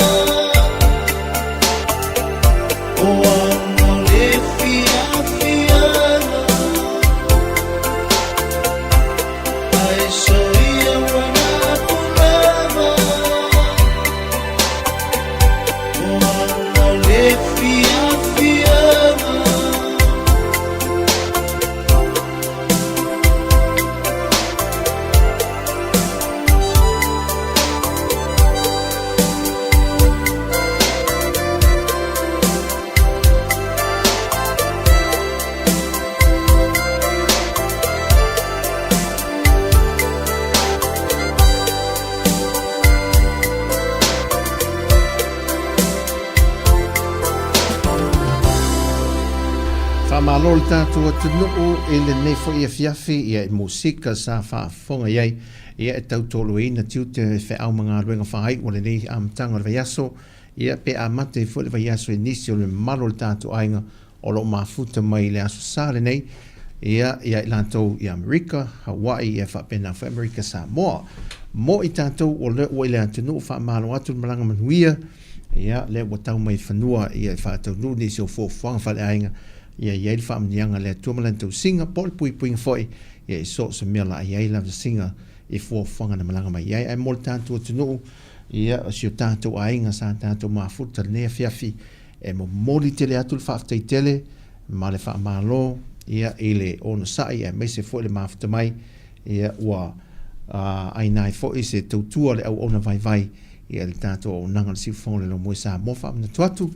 A: O anga le fiafiaga Ae so ia ua na pulama O anga le fiafiaga.
C: Faamalo le tatou atunuu i lenei foi afiafi ia i musika sa faafofoga i ai ia e tautoaluaina tiute feau ma galuega faaiu o lenei amataga o le vaiaso ia pe amata ai foi le vaiaso i nisi o le mamalu o le tatou aiga o lo o mafuta mai i le Aso Sa lenei, ia, ia i latou i Amerika, Hawaii, ia faapena foi Amerika Samoa. Mo i tatou o lea ua i le atunuu, faamalo atu le malaga manuia, ia, lea ua tau mai i fanua, ia, e faataunuu nisi o fuafuaga faaleaiga, ia i ai le faamanuiaga a le Atua ma Lana tausiga, po o le puipuiga foi, ia, i so o se mea o le a i ai lana siga i fuafuaga na malaga mai ai. Ae mo le tatou atunuu, ia, o si o tatou aiga sa tatou mafuta i lenei afiafi, E momoli tele atu le faafetai tele ma le faamalo ia i le onosai aemaise foi le mafuta mai ia ua aina ai foi se tautua le auauna vaivai ia le tatou auaunaga o le Siufofoga o le Laumua i Samoa. Faamanatu atu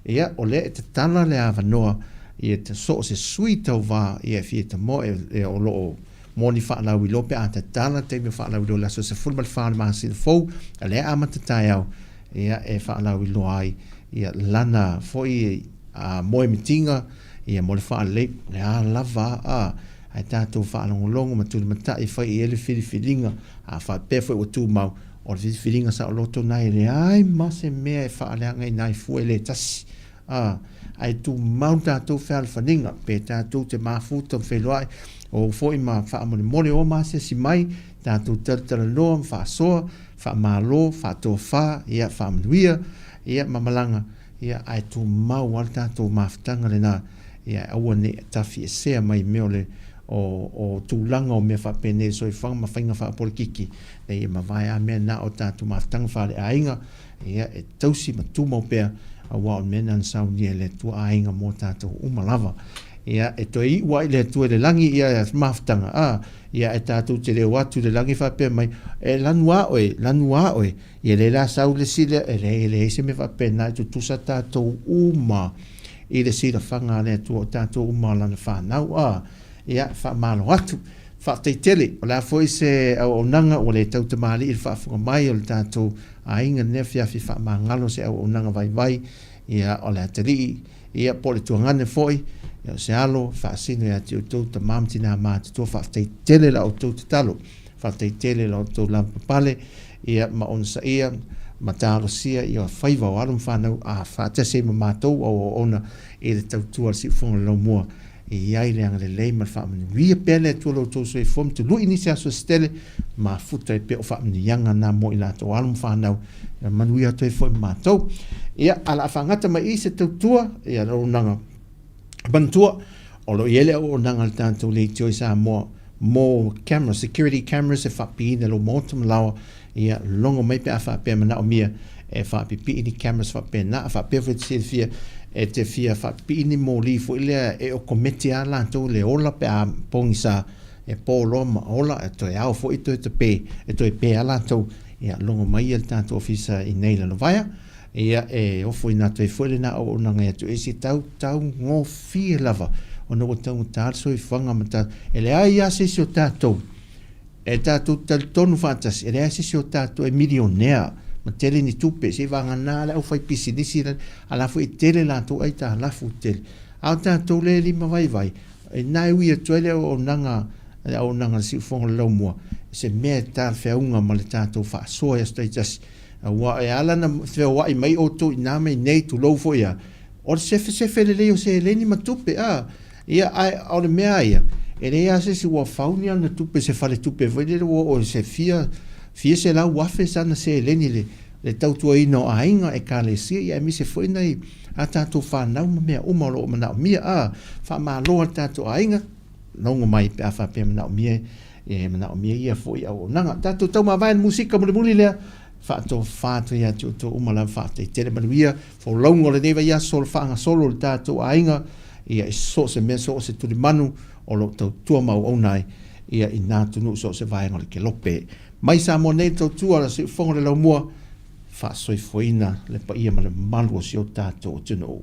C: ia o lea e tatala le avanoa ia so o se sui tauva ia e fia tamoe e o lo o mo ni faalauiloa pe a tatala taimi o faalauiloa i le aso 14 o le masina fou, a lea e amata taeao ia e faalauiloa ai ia lana foi a moemitiga ia mo le faalelei le a lava a ae tatou faalogologo ma tulimatai e fai i ai le filifiliga a faapea foi ua tumau o le filifiliga saoloto na e leai ma se mea e faaleagaina ai fua e le tasi a ae tumau tatou fealofaniga pe tatou te mafuta ma feiloai o foi ma faamolemole o ma asiasi mai tatou talatalanoa ma faasoa faamalo faatofa ia faamanuia ia ma malaga ia ae tumau lava le tatou mafutaga lena ia aua ne i tafiesea mai mea o le o tulaga o mea faapenei soifuaga ma faiga faapolikiki nei e mavae a mea na o tatou mafutaga faaleaiga ia e tausi ma tumau pea aua o le mea lena na saunia e le Atua aiga mo tatou uma lava. Ia, e toe iu ai le Atua i le lagi ia mafutaga, a, ia e tatou te le o atu i le lagi faapea mai, E lanu a oe, lanu a oe. Ia lea la sau le isi lea, e leai, e leai se mea faapena, e tutusa tatou uma i le silafaga a le Atua o tatou uma o Lana fanau, a, ia, faamalo atu. Faafetai tele. O le a foi se auaunaga ua le tautamalii i le faafofoga mai o le tatou aiga i lenei afiafi faamagalo se auaunaga vaivai, ia, o le atalii, ia, po o le tuagane foi, ia, o se alo e faasino ia te outou tama ma tinā matutua. Faafetai tele la outou tatalo. Faafetai tele la outou lavapapale, ia, ma onosaia ma talosia ia faiva o alo ma fanau a faatasi ai ma matou o auauauna i le tautua a le Siufofoga o le Laumua. E i ai le agalelei ma le faamanuia pea le Atua lo outou soifua ma tului nisi aso se tele, mafuta ai pea o faamanuiaga na mo i latou alo ma fanau, ia manuia atu ai foi ma matou. Ia, a la a faagata mai i se tautua, ia le auaunaga manatua, o lo o i ai le auaunaga a le tatou leitio i Samoa mo camera, security cameras e faapiina i lou maota ma laoa, Ia logo mai pe a faapea manaomia e faapipii ni cameras faapena, a faapea foi e te silafia e te fia faapipii ni moli foi lea e okometi a latou le ola pe a pogisa e po loa ma ola e toe ao foi toe tape e toe pe a latou. Ia logo mai ia le tatou ofisa i nei Lalovaea, ia e ofoina atu ai foi lena auaunaga ia atu e se taugofie lava ona ua taugata le soifuaga ma ta e leai a se isi o tatou E tatou te talitonu faatasi, e leai se isi o tatou e milionea ma tele ni tupe, seivagana le aufaipisinisi a la foi e tele latou aitalafu tele. A o tatou lea e limavaivai, ina e ui atu ai le auaunaga, le auaunaga a le Siufofoga o le Laumua, se mea e talafeauga ma le tatou faasoa i aso taitasi. Aua e ala ona feoai mai outou i ina ma i inei, tulou foi lava, O le sefesefe lelei o seleni ma tupe, a. Ia, ae o le mea lava ia, e leai lava se isi ua fau ni ana tupe i se faletupe foi lele ua oo i se fia, fia $100,000 sana seleni i le, le tautuaina o aiga, ekalesia, ia aemaise foi nai a tatou fanau ma mea uma o lo o manaomia, a. Faamalo lava le tatou aiga, logo mai pe a faapea e manaomia, e manaomia ia foi auaunaga. Tatou taumavae i le musika mulimuli lea, faatofa atu ia te outou uma lava, faafetai tele, manuia folauga o lenei vaiaso o le faagasolo o le tatou aiga, ia i so o se mea, so o se tulimanu o lo o tautua ma auauna ai ia i nā atunuu i so o se vaega o le kelope. Mai Samoa nei le tautua a le Siufofoga o le Laumua, faasoifuaina le paia ma le mamalu o si o tatou atunuu.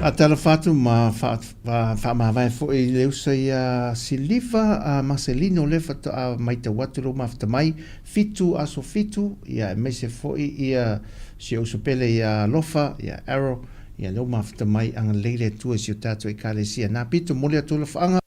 C: Faatalofa atu ma faamavae foi i le uso ia Siliva a Maselino lea faatoa maitau atu lou mafuta mai fitu aso fitu ia aemaise foi ia si ou uso pele ia Alofa ia Arrow ia lou mafuta mai agalelei le Atua i si o tatou Ekalesia. Na pito momoli atu alofaaga.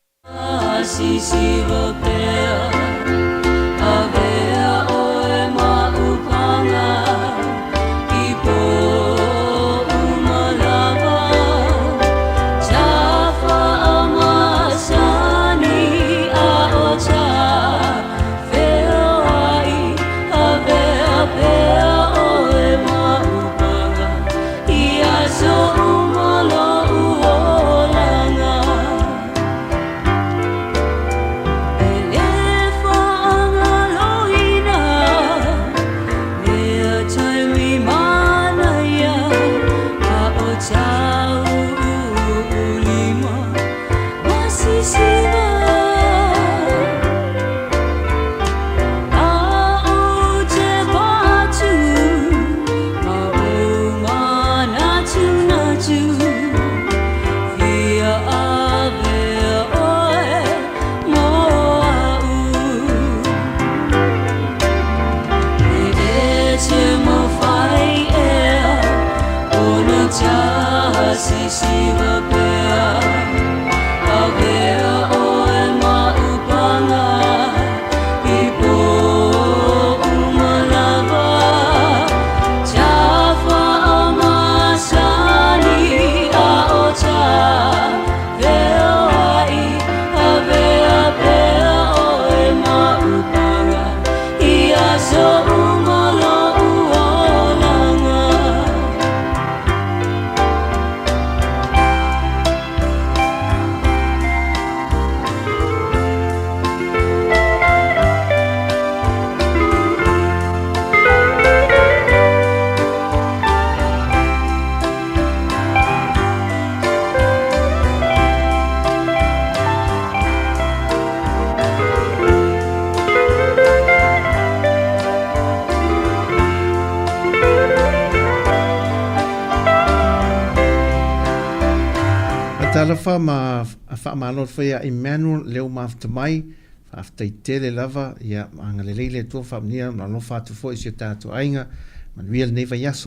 C: Talofa ma faamalo atu foi ia Emmanuel lea ua mafuta mai, faafetai tele lava, ia agalelei le Atua faamanuia ma alofa atu foi i si o tatou aiga, manuia lenei vaiaso.